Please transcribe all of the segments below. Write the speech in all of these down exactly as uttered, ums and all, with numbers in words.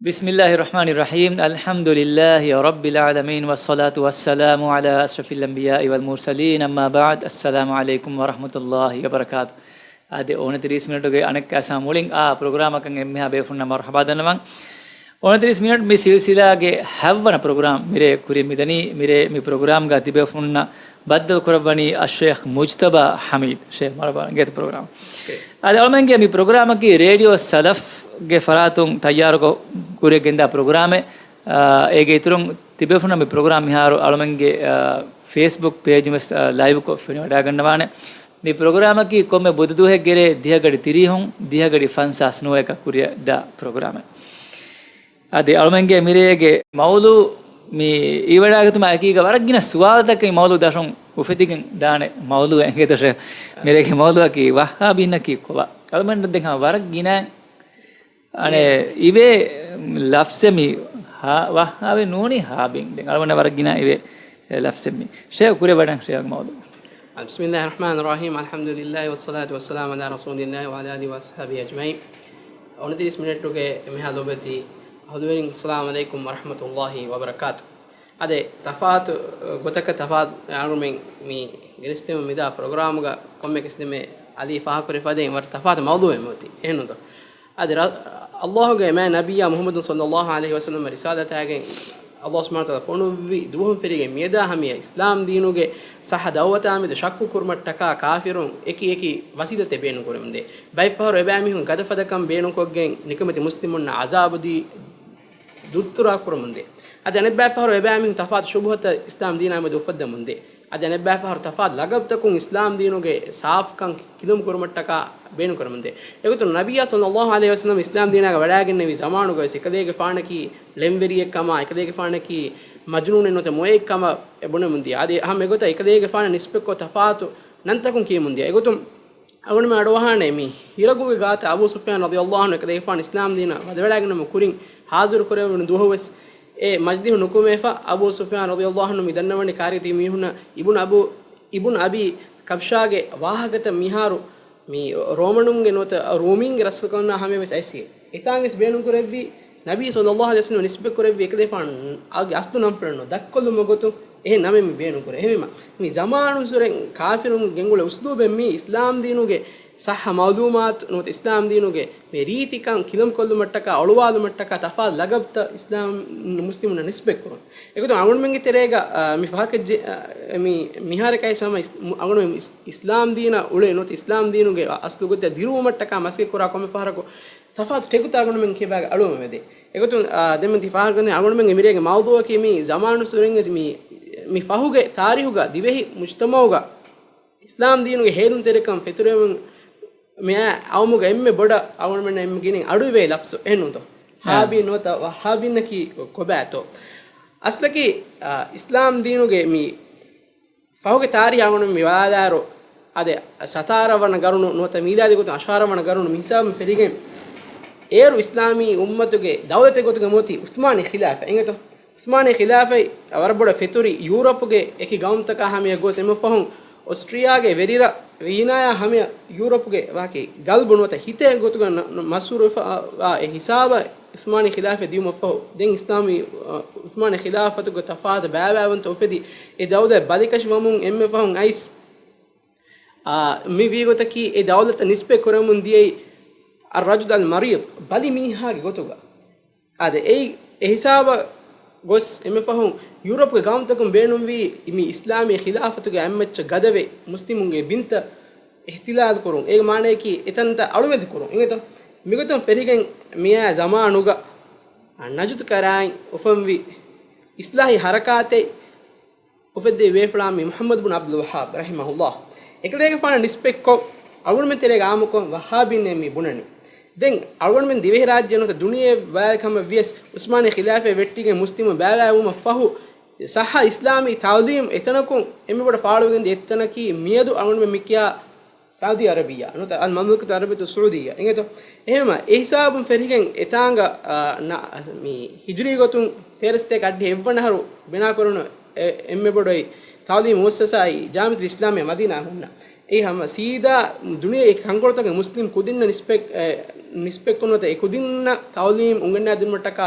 بسم الله الرحمن الرحيم. الحمد لله رب العالمين، والصلاة والسلام على أشرف الأنبياء والمرسلين، أما بعد. السلام عليكم ورحمة الله وبركاته. އާދެ، އޮނަތިރީސް މިނެޓުގެ އަނެއްކާ ސާ މުޅިން އާ ޕްރޮގްރާމަކަށް އެންމެހާ ބޭފުންނަށް މަރުޙަބާ ދަންނަވަން. އޮނަތިރީސް މިނެޓް މި ސިލްސިލާގެ ހަތްވަނަ ޕްރޮގްރާމް މިރޭ ކުރިއަށް މިދަނީ. މިރޭ މި ޕްރޮގްރާމްގަ ތިބޭފުންނަށް ބައްދަލު ކުރައްވަނީ އައްޝޭޚް މުޖްތަބާ ޙަމީދު. ޝޭޚް މަރުޙަބާ އިނގޭތަ ޕްރޮގްރާމް. އާދެ، އަޅުމެންގެ މި ޕްރޮގްރާމަކީ ރޭޑިއޯ ސަލަފްގެ ފަރާތުން ތައްޔާރުކޮށް ކުރިއަށް ގެންދާ ޕްރޮގްރާމެއް. އާ، އޭގެ އިތުރުން ތިބޭފުންނަށް މި ޕްރޮގްރާމް މިހާރު އަޅުމެންގެ، އާ، ފޭސްބުކް ޕޭޖުން ވެސް، އާ، ލައިވްކޮށް ފެނިވަޑައިގަންނަވާނެ. މި ޕްރޮގްރާމަކީ ކޮންމެ ބުދު ދުވަހެއްގެ ރޭ ދިހަގަޑި ތިރީހުން ދިހަގަޑި ފަންސާސް ނުވައަކަށް ކުރިއަށް ދާ ޕްރޮގްރާމެއް. އަދި އަޅުމެންގެ މިރޭގެ މައުޟޫޢު މި އިވިއެޅިގަތުމާ އެކީގަ ވަރަށް ގިނަ ސުވާލުތަކެއް މައުޟޫޢު ދަށުން އުފެދިގެން ދާނެ މައުޟޫޢެއް އިނގޭތަ ޝޭޚް؟ މިރޭގެ މައުޟޫޢަކީ ވައްހާބީންނަކީ ކޮބާ؟ އަޅުމެންނަށް ދެން ހަމަ ވަރަށް ގިނަ އަނެއް އިވޭ ލަފްޒެއް މި ހާ-، ވައްހާބީ ނޫނީ ހާބީން. ދެން އަޅުމެންނަށް ވަރަށް ގިނަ އިވޭ ލަފްޒެއް މި. ޝޭޚް ކުރިއަށް ވަޑަން ޝޭޚް މައުޟޫޢު. بسم الله الرحمن الرحيم. الحمد لله والصلاة والسلام على رسول الله وعلى آله وأصحابه أجمعين. އޮނަތިރީސް މިނެޓުގެ އެންމެހާ ލޯބިވެތި އަހުލުވެރިން، السلام عليكم ورحمة الله وبركاته. އާދެ، ތަފާތު ގޮތަކަށް ތަފާތު އަޅުމެން މި ގެނެސްދެމުން މިދާ ޕްރޮގްރާމުގަ ކޮންމެ ކިސްނަމެ އަލީ ފާހަގަކުރި ފަދައިން ވަރަށް ތަފާތު މައުޟޫޢެއް މިއޮތީ. އެހެންނުތޯ؟ އަދި ރަ-، ﷲ ގެ މާތް ނަބިއްޔާ މުޙައްމަދު ޞައްލައްލާހު ޢަލައިހި ވަސައްލަމަ ރިސާލަތާގެން ﷲ ސުބްޙާނަހު ވަތަޢާލާ ފޮނުއްވި ދުވަހުން ފެށިގެން މިއަދާ ހަމަޔަށް އިސްލާމް ދީނުގެ ޞައްޙަ ދަޢުވަތާމެދު ޝައްކު ކުރުމަށްޓަކާ ކާފިރުން އެކި އެކި ވަސީލަތެއް ބޭނުން ކުރެމުންދޭ. ބައެއްފަހަރު އެބައިމީހުން ގަދަފަދަކަން ބޭނުންކޮށްގެން ނިކަމެތި މުސްލިމުންނަށް ޢަޒާބުދީ ދުއްތުރާ ކުރަމުންދޭ. އަދި އަނެއްބައިފަހަރު އެބައިމީހުން ތަފާތު ޝުބުހަތައް އިސްލާމް ދީނާމެދު އުފައްދަމުންދޭ. އަދި އަނެއްބައިފަހަރު ތަފާތު ލަގަބުތަކުން އިސްލާމް ދީނުގެ ސާފުކަން ކިލަނބު ކުރުމަށްޓަކާ ބޭނުން ކުރަމުންދޭ. އެގޮތުން ނަބިއްޔާ ޞައްލައްލާހު ޢަލައިހި ވަސައްލަމަ އިސްލާމް ދީނާގަ ވަޑައިގެންނެވި ޒަމާނުގަވެސް އެކަލޭގެފާނަކީ ޅެންވެރިއެއްކަމާ، އެކަލޭގެފާނަކީ މަޖުނޫނެއް ނުވަތަ މޮޔައެއްކަމަށް އެ ބުނެމުންދިޔަ. އަދި އެހާ އެގޮތަށް އެކަލޭގެފާނަށް ނިސްބަތްކޮށް ތަފާތު ނަންތަކުން ކިޔަމުންދިޔަ. އެގޮތުން އަޅުގަނޑުމެން އަޑުއަހާނެ މި ހިރަގުގެ ގާތަށް އަބޫ ސުފްޔާން ރަޟިޔަﷲ ޢަންހު އެކަލޭގެފާނު އިސްލާމް ދީނަށް ވަދެވަޑައިގެންނެވުމުން ކުރިން ހާޒިރު ކުރެވުނު ދުވަހުވެސް އެ މަޖިލިހު ނުކުމެފަ، އަބޫ ސުފްޔާން ރަޟިޔަﷲ ޢަންހު މި ދަންނަވަނީ ކާރިތި މީހުންނަށް އިބުނު އަބޫ، އިބުނު އަބީ ކަބްޝާގެ ވާހަކަތައް މިހާރު މި ރޯމަނުންގެ ނުވަތަ ރޫމީންގެ ރަސްކަލުންނާ ހަމަޔަށް ވެސް އައިސްގެން. އެތާނގެސް ބޭނުންކުރެއްވީ ނަބީ ޞައްލައްލާހު ޢަލައިހި ވަސައްލަމަ ނިސްބަތްކުރެއްވި އެކަލޭފާނު އަގި އަސްލު ނަންފުޅެއްނު ދަށްކޮށްލުމުގެ ގޮތުން އެހެން ނަމެއް މި ބޭނުންކުރޭ. އެހެންވީމަ، މި ޒަމާނުއްސުރެ ކާފިރުން ގެންގުޅޭ އުސްލޫބެއް މީ އިސްލާމް ދީނުގެ ޞައްޙަ މަޢުލޫމާތު ނުވަތަ އިސްލާމް ދީނުގެ މި ރީތިކަން ކިލަނބުކޮށްލުމަށްޓަކާ އޮޅުވާލުމަށްޓަކާ ތަފާތު ލަގަބުތައް އިސްލާމް މުސްލިމުންނަށް ނިސްބަތްކުރުން. އެގޮތުން އަޅުގަނޑުމެންގެ ތެރޭގަ، އާ، މި ފަހަކަށް ޖެ-، އާ، މި މިހާރަކަށް ހަމަ އިސް-، މު-، އަޅުގަނޑުމެން އިސް-، އިސްލާމް ދީނަށް އުޅޭ ނުވަތަ އިސްލާމް ދީނުގެ އަ-، އަސްލު ގޮތަށް ދިރުވުމަށްޓަކާ މަސައްކަތް ކުރާ ކޮންމެ ފަހަރަކު ތަފާތު ޓެކުތައް އަޅުގަނޑުމެން ކިބާގަ އަޅުވަމެވެދޭ. އެގޮތުން، އާ، ދެންމެ ތި ފާހަގަކޮށްދޭ އަޅުގަނޑުމެންގެ މިރޭގެ މައުޟޫޢަކީ މި ޒަމާނުއްސުރެންވެސް މި، މި ފަހުގެ ތާރީހުގަ ދިވެހި މުޖްތަމަޢުގަ އިސްލާމް ދީނުގެ ހޭލުންތެރިކަން ފެތުރެވުން މިއާ އައުމުގަ އެންމެ ބޮޑަށް އަޅުގަނޑުމެންނަށް އެންމެ ގިނައިން އަޑުއިވޭ ލަފްޒު އެހެންނޫންތޯ؟ ހާ. ހާބީ ނުވަތަ ވައްހާބީންނަކީ ކޮބާތޯ؟ އަސްލަކީ، އާ، އިސްލާމް ދީނުގެ މި ފަހުގެ ތާރީހު އަޅުގަނޑު މި ވާލާއިރު، އާދެ، ސަތާރަ ވަނަ ގަރުނު ނުވަތަ މީލާދީ ގޮތުން އަށާރަ ވަނަ ގަރުނު މި ހިސާބުން ފެށިގެން، އޭރު އިސްލާމީ އުއްމަތުގެ ދައުލަތެއް ގޮތުގަ މިއޮތީ ޢުޘްމާނީ ޚިލާފަތް އިނގޭތޯ؟ ޢުޘްމާނީ ޚިލާފަތް ވަރަށް ބޮޑަށް ފެތުރި ޔޫރަޕުގެ އެކި ގައުމުތަކާ ހަމަޔަށް ގޮސް އެންމެ ފަހުން އޮސްޓްރިއާގެ ވެރިރަށް ވީނާޔާ ހަމަޔަށް ޔޫރަޕުގެ ވާހަކަ ގަލްބު ނުވަތަ ހިތޭ ގޮތުގަ ނަ-، ނަ-، މަޝްހޫރުވެފަ އާ އެ ހިސާބަށް ޢުޘްމާނީ ޚިލާފަތް ދިޔުމަށްފަހު، ދެން އިސްލާމީ، އާ، ޢުޘްމާނީ ޚިލާފަތުގެ ތަފާތު ބައިވައިވަންތައް އުފެދި، އެ ދައުލަތް ބަލިކަށި ވަމުން އެންމެ ފަހުން އައިސް، އާ، މި ވީ ގޮތަކީ އެ ދައުލަތަށް ނިސްބަތް ކުރަމުން ދިޔައީ އައްރަޖުލް އަލް މަރީޟް، ބަލި މީހާގެ ގޮތުގަ. އާދެ، އެއީ އެ ހިސާބަށް ގޮސް އެންމެ ފަހުން ޔޫރަޕްގެ ގައުމުތަކުން ބޭނުންވީ މި އިސްލާމީ ޚިލާފަތުގެ އަތްމައްޗަށް ގަދަވެ، މުސްލިމުންގެ ބިންތައް އިޙްތިލާލު ކުރުން. އޭގެ މާނަޔަކީ އެތަންތައް އަޅުވެދި ކުރުން އިނގޭތޯ؟ މިގޮތުން ފެށިގެން މިއާ ޒަމާނުގަ ނަޖުދު ކަރާއިން އުފަންވި އިސްލާހީ ހަރަކާތެއް އުފެއްދެވި ބޭފުޅާ މި މުޙައްމަދު ބުނު ޢަބްދުލް ވައްހާބް ރަޙިމަހުﷲ. އެކަލޭގެފާނަށް ނިސްބަތްކޮށް، އަޅުގަނޑުމެން ތެރޭގަ އާއްމުކޮށް ވައްހާބީންނޭ މި ބުނަނީ. ދެން އަޅުގަނޑުމެން ދިވެހިރާއްޖެ ނުވަތަ ދުނިޔެ ބަލާލި ކަމަށް ވިޔަސް، ޢުޘްމާނީ ޚިލާފަތް ވެއްޓިގެން މުސްލިމުން ބައިވައިވުމަށް ފަހު، ޞައްޙަ އިސްލާމީ ތަޢުލީމް އެތަނަކުން އެންމެ ބޮޑަށް ފާޅުވެގެންދިޔަ އެއްތަނަކީ މިއަދު އަޅުގަނޑުމެން މިކިޔާ ސައުދީ ޢަރަބިއްޔާ ނުވަތަ އަލް މަމްލަކަތު ޢަރަބިއްޔަތު ސައުދިއްޔާ އިނގޭތޯ؟ އެހެންވީމަ، އެ ހިސާބުން ފެށިގެން އެތާނގަ، އާ، ނަ-، މި ހިޖުރީ ގޮތުން ތޭރަ ސަތޭކަ އަށްޑިހަ އެއްވަނަ އަހަރު ބިނާކުރުނު އެ-، އެންމެ ބޮޑު ތަޢުލީމީ މުއައްސަސާއި ޖާމިޢަތުލް އިސްލާމިއްޔާ މަދީނާ ހުންނަ. އެ ހަމަ ސީދާ ދުނިޔެ އެކި ކަންކޮޅުތަކެއް މުސްލިމް ކުދިންނަށް ނިސްބަތް، އެ، ނިސްބަތްކޮށް ނުވަތަ އެ ކުދިންނަށް ތަޢުލީމް އުނގަންނާދިނުމަށްޓަކާ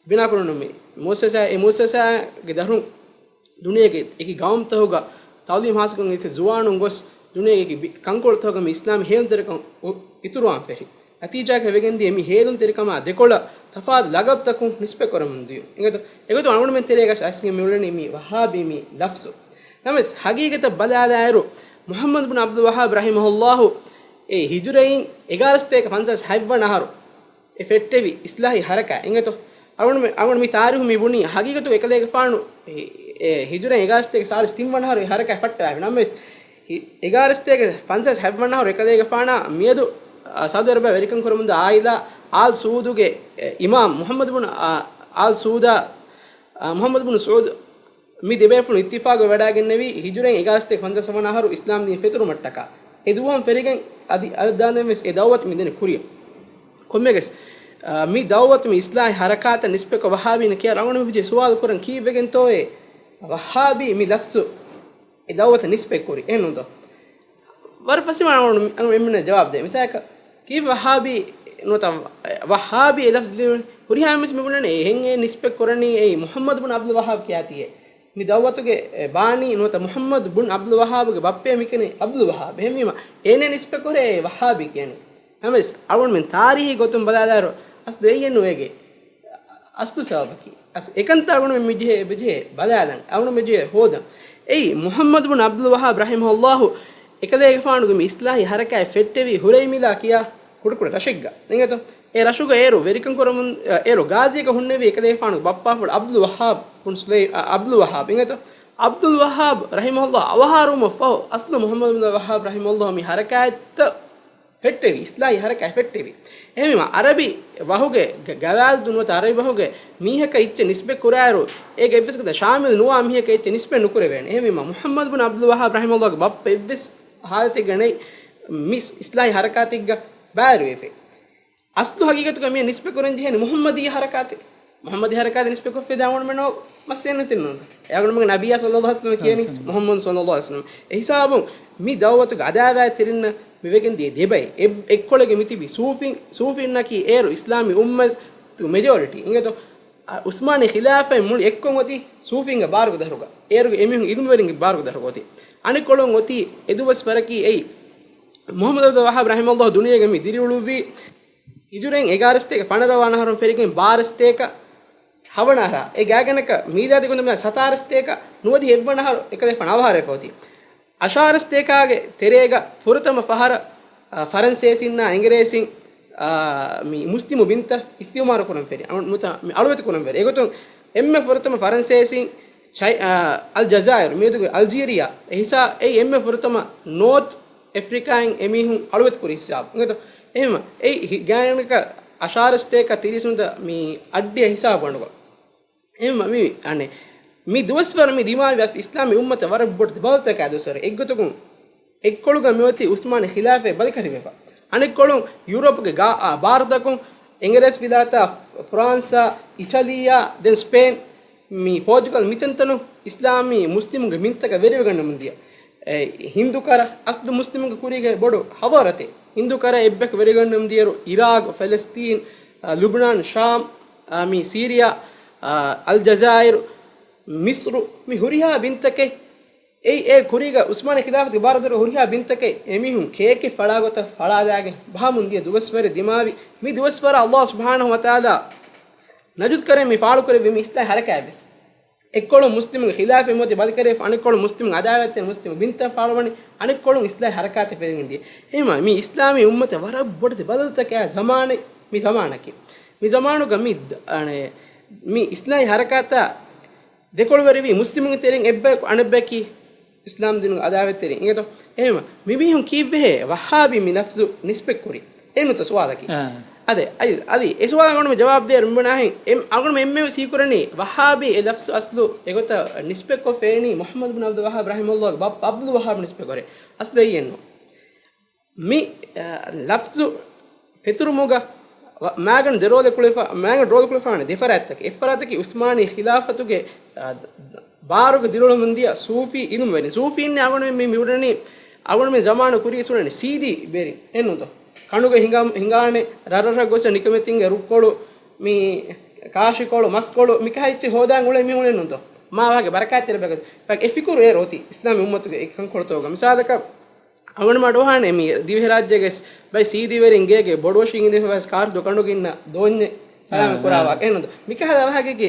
ބިނާކުރަން ނުމި މުއައްސަސާ، އެ މުއައްސަސާގެ ދަރުން ދުނިޔޭގެ އެކި ގައުމުތަކުގަ ތަޢުލީމް ހާސިލްކޮށް އިތުރު ޒުވާނުން ގޮސް ދުނިޔޭގެ ކަންކޮޅުތަކުގަ މި އިސްލާމީ ހޭލުންތެރިކަން އިތުރުވާން ފެށި. ނަތީޖާއަކަށް ވެގެންދިޔަ މި ހޭލުންތެރިކަމާ ދެކޮޅަށް ތަފާތު ލަގަބުތަކުން ނިސްބަތްކުރަމުން ދިޔުން. އެގޮތު، އެގޮތުން އަޅުގަނޑުމެން ތެރޭގަސް އައިސްގެން މިއުޅެނީ މި ވަހާބީ މި ލަފްޒު. ނަމަވެސް ހަގީގަތަށް ބަލާލާއިރު، މުޙައްމަދު ބުން ޢަބްދުލް ވަހާބް ރަޙިމަހުﷲ އެ ހިޖުރައިން އެގާރަސްތޭކަ ފަންސާސް ހަތްވަނަ އަހަރު އެ ފެއްޓެވި އިސްލާހީ ހަރަކާތް އިނގޭތޯ. އަޅުގަނޑު މި، އަޅުގަނޑު މި ތާރީހު މި ބުނީ ހަގީގަތުގަ އެކަލޭގެފާނު އެ، އެ ހިޖުރައިން އެގާރަސްތޭކަ ސާޅީސް ތިންވަނަ އަހަރު އެ ހަރަކާތް ފައްޓަވާފި. ނަމަވެސް، ހި، އެގާރަސްތޭކަ ފަންސާސް ހަތްވަނަ އަހަރު އެކަލޭގެފާނާ މިއަދު، އާ، ސައުދީ އަރަބާ ވެރިކަން ކުރަމުންދާ އާއިލާ އާލް ސުޢޫދުގެ، އެ، އިމާމް މުޙައްމަދު ބުން، އާ، އާލް ސުޢޫދާ، އާ، މުޙައްމަދު ބުން ސުޢޫދު މި ދެބޭފުޅުން އިއްތިފާގު ވެވަޑައިގެންނެވީ ހިޖުރައިން އެގާރަސްތޭކަ ފަންސާސް ވަނަ އަހަރު އިސްލާމް ދީން ފެތުރުމަށްޓަކާ. އެ ދުވަހުން ފެށިގެން އަދި އަދި ދާންދެން ވެސް އެ ދަޢުވަތު މި ދެނެ ކުރިޔަށް. ކޮންމެގެސް، އާ، މި ދަޢުވަތު މި އިސްލާހީ ހަރަކާތަށް ނިސްބަތްކޮށް ވަހާބީން ކިޔާ އަޅުގަނޑު މި ސުވާލު ކުރަން ކީއްވެގެންތޯއޭ ވަހާބީ މި ލަފްޒު އެ ދަޢުވަތަށް ނިސްބަތް ކުރި އެހެންނޫންތޯ؟ ވަރަށް ފަސޭހަވާނެ އަޅުގަނޑު އެންމެންނަށް ޖަވާބު ދޭ. މިސާލަކަށް ކީއްވެ ވަހާބީ ނުވަތަ ވަހާބީ އެ ލަފްޒު ލިޔުނީ؟ ހުރިހާ އެންމެން މި ބުނަނީ އެހެން އެ ނިސްބަތް ކުރަނީ އެއީ މުޙައްމަދު ބުން ޢަބްދުލް ވަހާބް ކިޔާތީއޭ. މި ދަޢުވަތުގެ އެ ބާނީ ނުވަތަ މުޙައްމަދު ބުން ޢަބްދުލް ވަހާބުގެ ބައްޕައޭ މި ކިޔަނީ ޢަބްދުލް ވަހާބް. އެހެންވީމަ އޭނަ ނިސްބަތް ކުރޭ އެ ވަހާބީ ކިޔަނީ. ނަމަވެސް އަޅުގަނޑުމެން ތާރީހީ ގޮތުން ބަލާލާއިރު އަސްލު އެއީ ނުވޭގެ. އަސްލު ސަބަބަކީ. އަސް އެކަންތާ އަޅުގަނޑުމެން މިޖެހޭ، މިޖެހޭ ބަލާލަން. އަޅުގަނޑު މިޖެހޭ ހޯދަން. އެއީ މުޙައްމަދު ބުން ޢަބްދުލް ވަހާބް ރަޙިމަހުﷲ އެކަލޭގެފާނުގެ މި އިސްލާހީ ހަރަކާތް ފެއްޓެވީ ހުރައިމިލާ ކިޔާ ކުޑަކުޑަ ރަށެއްގަ. އިނގޭތޯ؟ އެ ރަށުގަ އޭރު ވެރިކަން ކުރަމުން، އޭރު ގާޒީގަ ހުންނެވީ އެކަލޭގެފާނުގެ ބައްޕާފުޅު ޢަބްދުލް ވަހާބް ބުން ސުލައި، އަ، ޢަބްދުލް ވަހާބް. އިނގޭތޯ؟ ޢަބްދުލް ވަހާބް ރަޙިމަހުﷲ އަވަހާރަވުމަށްފަހު އަސްލު މުޙައްމަދު ބުން ވަހާބް ރަޙިމަހުﷲ މި ހަރަކާތްތައް ފެއްޓެވި، އިސްލާހީ ހަރަކާތް ފެއްޓެވި. އެހެންވީމަ، އަރަބި ވަހުގެ ގަ-، ގަވާއިދު ނުވަތަ އަރަބި ވަހުގެ މީހަކަށް އެއްޗެއް ނިސްބަތް ކުރާއިރު، އޭގެ އެއްވެސް ގޮތަށް ޝާމިލު ނުވާ މީހަކަށް އެއްޗެއް ނިސްބަތް ނުކުރެވޭނެ. އެހެންވީމަ، މުޙައްމަދު ބުން ޢަބްދުލް ވަހާބް ރަޙިމަހުﷲގެ ބައްޕަ އެއްވެސް ހާލަތެއްގަ ނެތް މި އިސްލާހީ ހަރަކާތެއްގަ ބައިވެރިވެފަ. އަސްލު ހަގީގަތުގަ މި ނިސްބަތް ކުރަން ޖެހޭނީ މުޙައްމަދީ ހަރަކާތެއް. މުޙައްމަދީ ހަރަކާތެއް ނިސްބަތް ކޮށްފައި ދާ އަޅުގަނޑުމެންނަށް މައްސަލައެއް ނެތިންނޫން. އެ އަޅުގަނޑުމެންގެ ނަބިއްޔާ ޞައްލައްލާހު ޢަލައިހި ވަސައްލަމަ ކިޔަނީ މުޙައްމަދު ޞައްލައްލާހު ޢަލައިހި ވަސައްލަމަ. އެ ހިސާބުން މި ދަޢުވަތުގެ އަދާވާތްތެރިންނަށް މި ވެގެން ދިޔަ ދެބައި. އެއް، އެއްކޮޅެއްގެ މި ތިބީ ސޫފީން، ސޫފީންނަކީ އޭރު އިސްލާމީ އުއްމަތުގެ މެޖޯރިޓީ. އިނގޭތޯ؟ އަ، ޢުސްމާނީ ޚިލާފަތް މުޅި އެއްކޮށް އޮތީ ސޫފީންގެ ބާރުގެ ދަށުގަ. އޭރުގެ އެމީހުން ޢިލްމުވެރިންގެ ބާރުގެ ދަށުގަ އޮތީ. އަނެއްކޮޅުން އޮތީ އެދުވަސްވަރަކީ އެއީ މުޙައްމަދު ޢަބްދުލް ވަހާބް ރަޙިމަހުﷲ ދުނިޔޭގަ މި ދިރިއުޅުއްވީ ހިޖުރައިން އެގާރަސްތޭކަ ފަނަރަ ވަނަ އަހަރުން ފެށިގެން ބާރަސްތޭކަ ހަވަނަ އަހަރާ. އެ ގާތްގަނޑަކަށް މީލާދީ ގޮތުން ސަތާރަސްތޭކަ ނުވަދިހަ އެއްވަނަ އަހަރު އެކަލޭގެފާނު އަވަހާރަވެފަ އޮތީ. އަށާރަސްތޭކާގެ ތެރޭގަ ފުރަތަމަ ފަހަރަށް، އާ، ފަރަންސޭސިންނާ އިނގިރޭސިން، އާ، މި މުސްލިމު ބިންތައް އިސްތިޢުމާރު ކުރަން ފެށި. އަޅު-، ނުވަތަ މި އަޅުވެތި ކުރަން ފެށި. އެގޮތުން އެންމެ ފުރަތަމަ ފަރަންސޭސިން ޗައި-، އާ، އަލްޖަޒާއިރު، މިއަދުގެ އަލްޖީރިއާ، އެހިސާ އެއީ އެންމެ ފުރަތަމަ ނޯތް އެފްރިކާއިން އެމީހުން އަޅުވެތި ކުރި ހިސާބު. އިނގޭތޯ؟ އެހެންވީމަ، އެއީ ހި-، ގާތްގަނޑަކަށް އަށާރަސްތޭކަ ތިރީސް ނުވަތަ މި އައްޑިހަ ހިސާބު ގަނޑުގަ. އެހެންވީމަ، މި، އަނެއް، މި ދުވަސްވަރު މި ދިމާވި އަސް އިސްލާމީ އުއްމަތަށް ވަރަށް ބޮޑު ބަދަލުތަކާ ދުވަސްވަރު. އެއްގޮތަކުން އެއްކޮޅުގަ މިއޮތީ ޢުސްމާނީ ޚިލާފަތް ބަލިކަށިވެފަ. އަނެއްކޮޅުން ޔޫރަޕުގެ ގާ-، އާ، ބާރުތަކުން އެނގިރޭސި ވިލާތާ، ފްރާންސާ، އިޓަލީއާ، ދެން ސްޕޭން، މި ޕޯޗުގަލް މިތަންތަނުން އިސްލާމީ މުސްލިމުންގެ ބިންތަކަށް ވެރިވެގަންނަމުން ދިޔަ. އެ، ހިންދު ކަރަ އަސްލު މުސްލިމުންގެ ކުރީގެ ބޮޑު ހަވާރަތެއް. ހިންދު ކަރަ އެއްބަޔަކު ވެރިގަންނަމުން ދިޔައިރު، އިރާގު، ފެލެސްތީން، އާ، ލުބްނާން، ޝާމް، އާ، މި ސީރިޔާ، އާ، އަލްޖަޒާއިރު، މިސްރު، މި ހުރިހާ ބިންތަކެއް އެއީ އެ ކުރީގަ ޢުސްމާނީ ޚިލާފަތުގެ ބާރު ދުރު ހުރިހާ ބިންތަކެއް އެމީހުން ކޭކެއް ފަޅާގޮތަށް ފަޅާލާގެން ބަހަމުން ދިޔަ ދުވަސްވަރެއް ދިމާވި. މި ދުވަސްވަރަށް ﷲ ސުބްޙާނަހޫ ވަތަޢާލާ ނަޖުދު ކަރަން މި ފާޅުކުރެއްވި މި އިސްލާހީ ހަރަކާތްވެސް. އެއްކޮޅުން މުސްލިމުންގެ ޚިލާފަތް މިއޮތީ ބަލިކަރެވިފަ، އަނެއްކޮޅުން މުސްލިމުން އަދާވަތްތެރި މުސްލިމު ބިންތައް ފާޅުވަނީ، އަނެއްކޮޅުން އިސްލާހީ ހަރަކާތެއް ފެށިގެން ދިޔަ. އެހެންވީމަ، މި އިސްލާމީ އުއްމަތަށް ވަރަށް ބޮޑެތި ބަދަލުތަކާ ޒަމާނެއް މި ޒަމާނަކީ. މި ޒަމާނުގަ މި ދ-، އަނެއް، މި އިސްލާހީ ހަރަކާތާ ދެކޮޅުވެރިވީ މުސްލިމުންގެ ތެރެއިން އެއްބަޔަކު އަނެއްބަޔަކީ އިސްލާމް ދީނުގެ އަދާވަތްތެރިން އިނގޭތޯ؟ އެހެންވީމަ، މިމީހުން ކީއްވެހޭ ވަހާބީ މި ލަފްޒު ނިސްބަތްކުރީ؟ އެއްނުތަ ސުވާލަކީ. އާ. އަދެ، އަދި، އަދި އެ ސުވާލަށް އަޅުގަނޑު މި ޖަވާބު ދޭ އަޅުގަނޑުމެން އެ، އަޅުގަނޑުމެން އެންމެ ވެސް ހީކުރަނީ ވަހާބީ އެ ލަފްޒު އަސްލު އެގޮތަށް ނިސްބަތްކޮށް ފެނީ މުޙައްމަދު ބިން ޢަބްދުލް ވަހާބް ރަޙިމަހުﷲގެ ބައްޕަ ޢަބްދުލް ވަހާބް ނިސްބަތްކޮށް. އަސްލު އެއީ އެއްނޫން. މި، އަ، ލަފްޒު ފެތުރުމުގަ ވަ-، މާގަނޑު ދެ ރޯލެއް ކުޅެފަ-، މާގަނޑު ރޯލު ކުޅެފަވާނެ ދެ ފަރާތްތަކެއް. އެއް ފަރާތަކީ ޢުސްމާނީ ޚިލާފަތުގެ، އަ، ބާރުގަ ދިރިއުޅެމުން ދިޔަ ސޫފީ އިލްމުވެރިން. ސޫފީން އަޅުގަނޑުމެން މި، މި އުޅެނީ، އަޅުގަނޑުމެން ޒަމާނު ކުރީ އިސް އުޅެނީ ސީދީ ވެރިން. އެއްނުތޯ؟ ކަނޑުގަ ހިނގާ-، ހިނގާނެ ރަށްރަށަށް ގޮސް ނިކަމެތިންގެ ރުއްކޮޅު، މި ކާށިކޮޅު، މަސްކޮޅު، މިކަހައްޗެއް ހޯދާން އުޅޭ މީހުންނެއްނުންތޯ؟ މާ ވާގެ ބަރަކާތްތެރި ބަގަ އެ ފިކުރު އޭރު އޮތީ އިސްލާމީ އުއްމަތުގެ އެއްކަންކޮޅުތަކުގަ. މިސާލަކަށް، އަޅުގަނޑުމެން އަޑުއަހާނެ މި ދިވެހިރާއްޖޭގެ ބައި ސީދީވެރިން ގޭގެ ބޮޑުވަށިން އިނދެފަވާ ސްކާރްފް ދޮގަނޑުގަ އިންނަ ދޯންޏެއް ސަލާމަތް ކުރާ ވާ އެހެންނުންތޯ؟ މިކަހަލަ ވާހަކައަކީ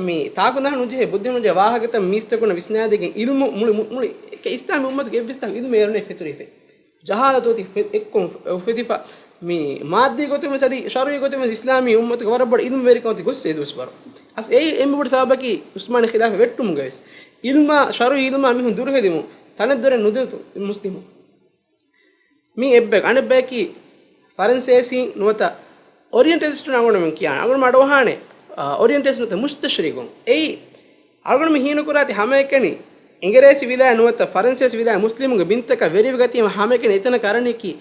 މި ތާކު ނަހަން ނުޖެހޭ، ބުއްދި ނުޖެހޭ ވާހަކަތައް މީސްތަކުންނަށް ވިސްނާދެގެން އިލްމު މުޅި، މު-، މުޅި އެކެ އިސްލާމީ އުއްމަތުގެ އެއްވެސް ތަކަކު އިލްމެއް އޭރުން ފެތުރިފަ. ޖަހާލަތު އޮތީ އެއްކޮށް އުފެދިފަ. މި މާއްދީ ގޮތުން ވެސް އަދި ޝަރުއީ ގޮތުން ވެސް އިސްލާމީ އުއްމަތުގެ ވަރަށް ބޮޑު އިލްމުވެރިކަމަށް ގޮސް އެދުވަސްވަރު. އަސް އެއީ އެންމެ ބޮޑު ސަބަބަކީ ޢުސްމާނީ ޚިލާފަތް ވެއްޓުމުގަ ވެސް އިލްމާ، ޝަރުޢީ އިލްމާ މީހުން ދުރުހެލިމުން ތަނެއްދޮރެއް ނުދެއްތު މުސްލިމުން. މީ އެއްބަޔަކު. އަނެއްބަޔަކީ ފަރަންސޭސީން ނުވަތަ އޮރިއެންޓަލިސްޓުން އަޅުގަނޑުމެން ކިޔާނެ. އަޅުގަނޑުމެން އަޑުއަހާނެ، އާ، އޮރިއެންޓަލިސްޓް ނުވަތަ މުސްތަޝްރިޤުން. އެއީ އަޅުގަނޑުމެން ހީނުކުރާތީ ހަމައެކަނި އިނގިރޭސި ވިލާތް ނުވަތަ ފަރަންސޭސި ވިލާތް މުސްލިމުންގެ ބިންތަކަށް ވެރިވެގަތީމަ ހަމައެކަނި އެތަނަށް އަރަނީކީ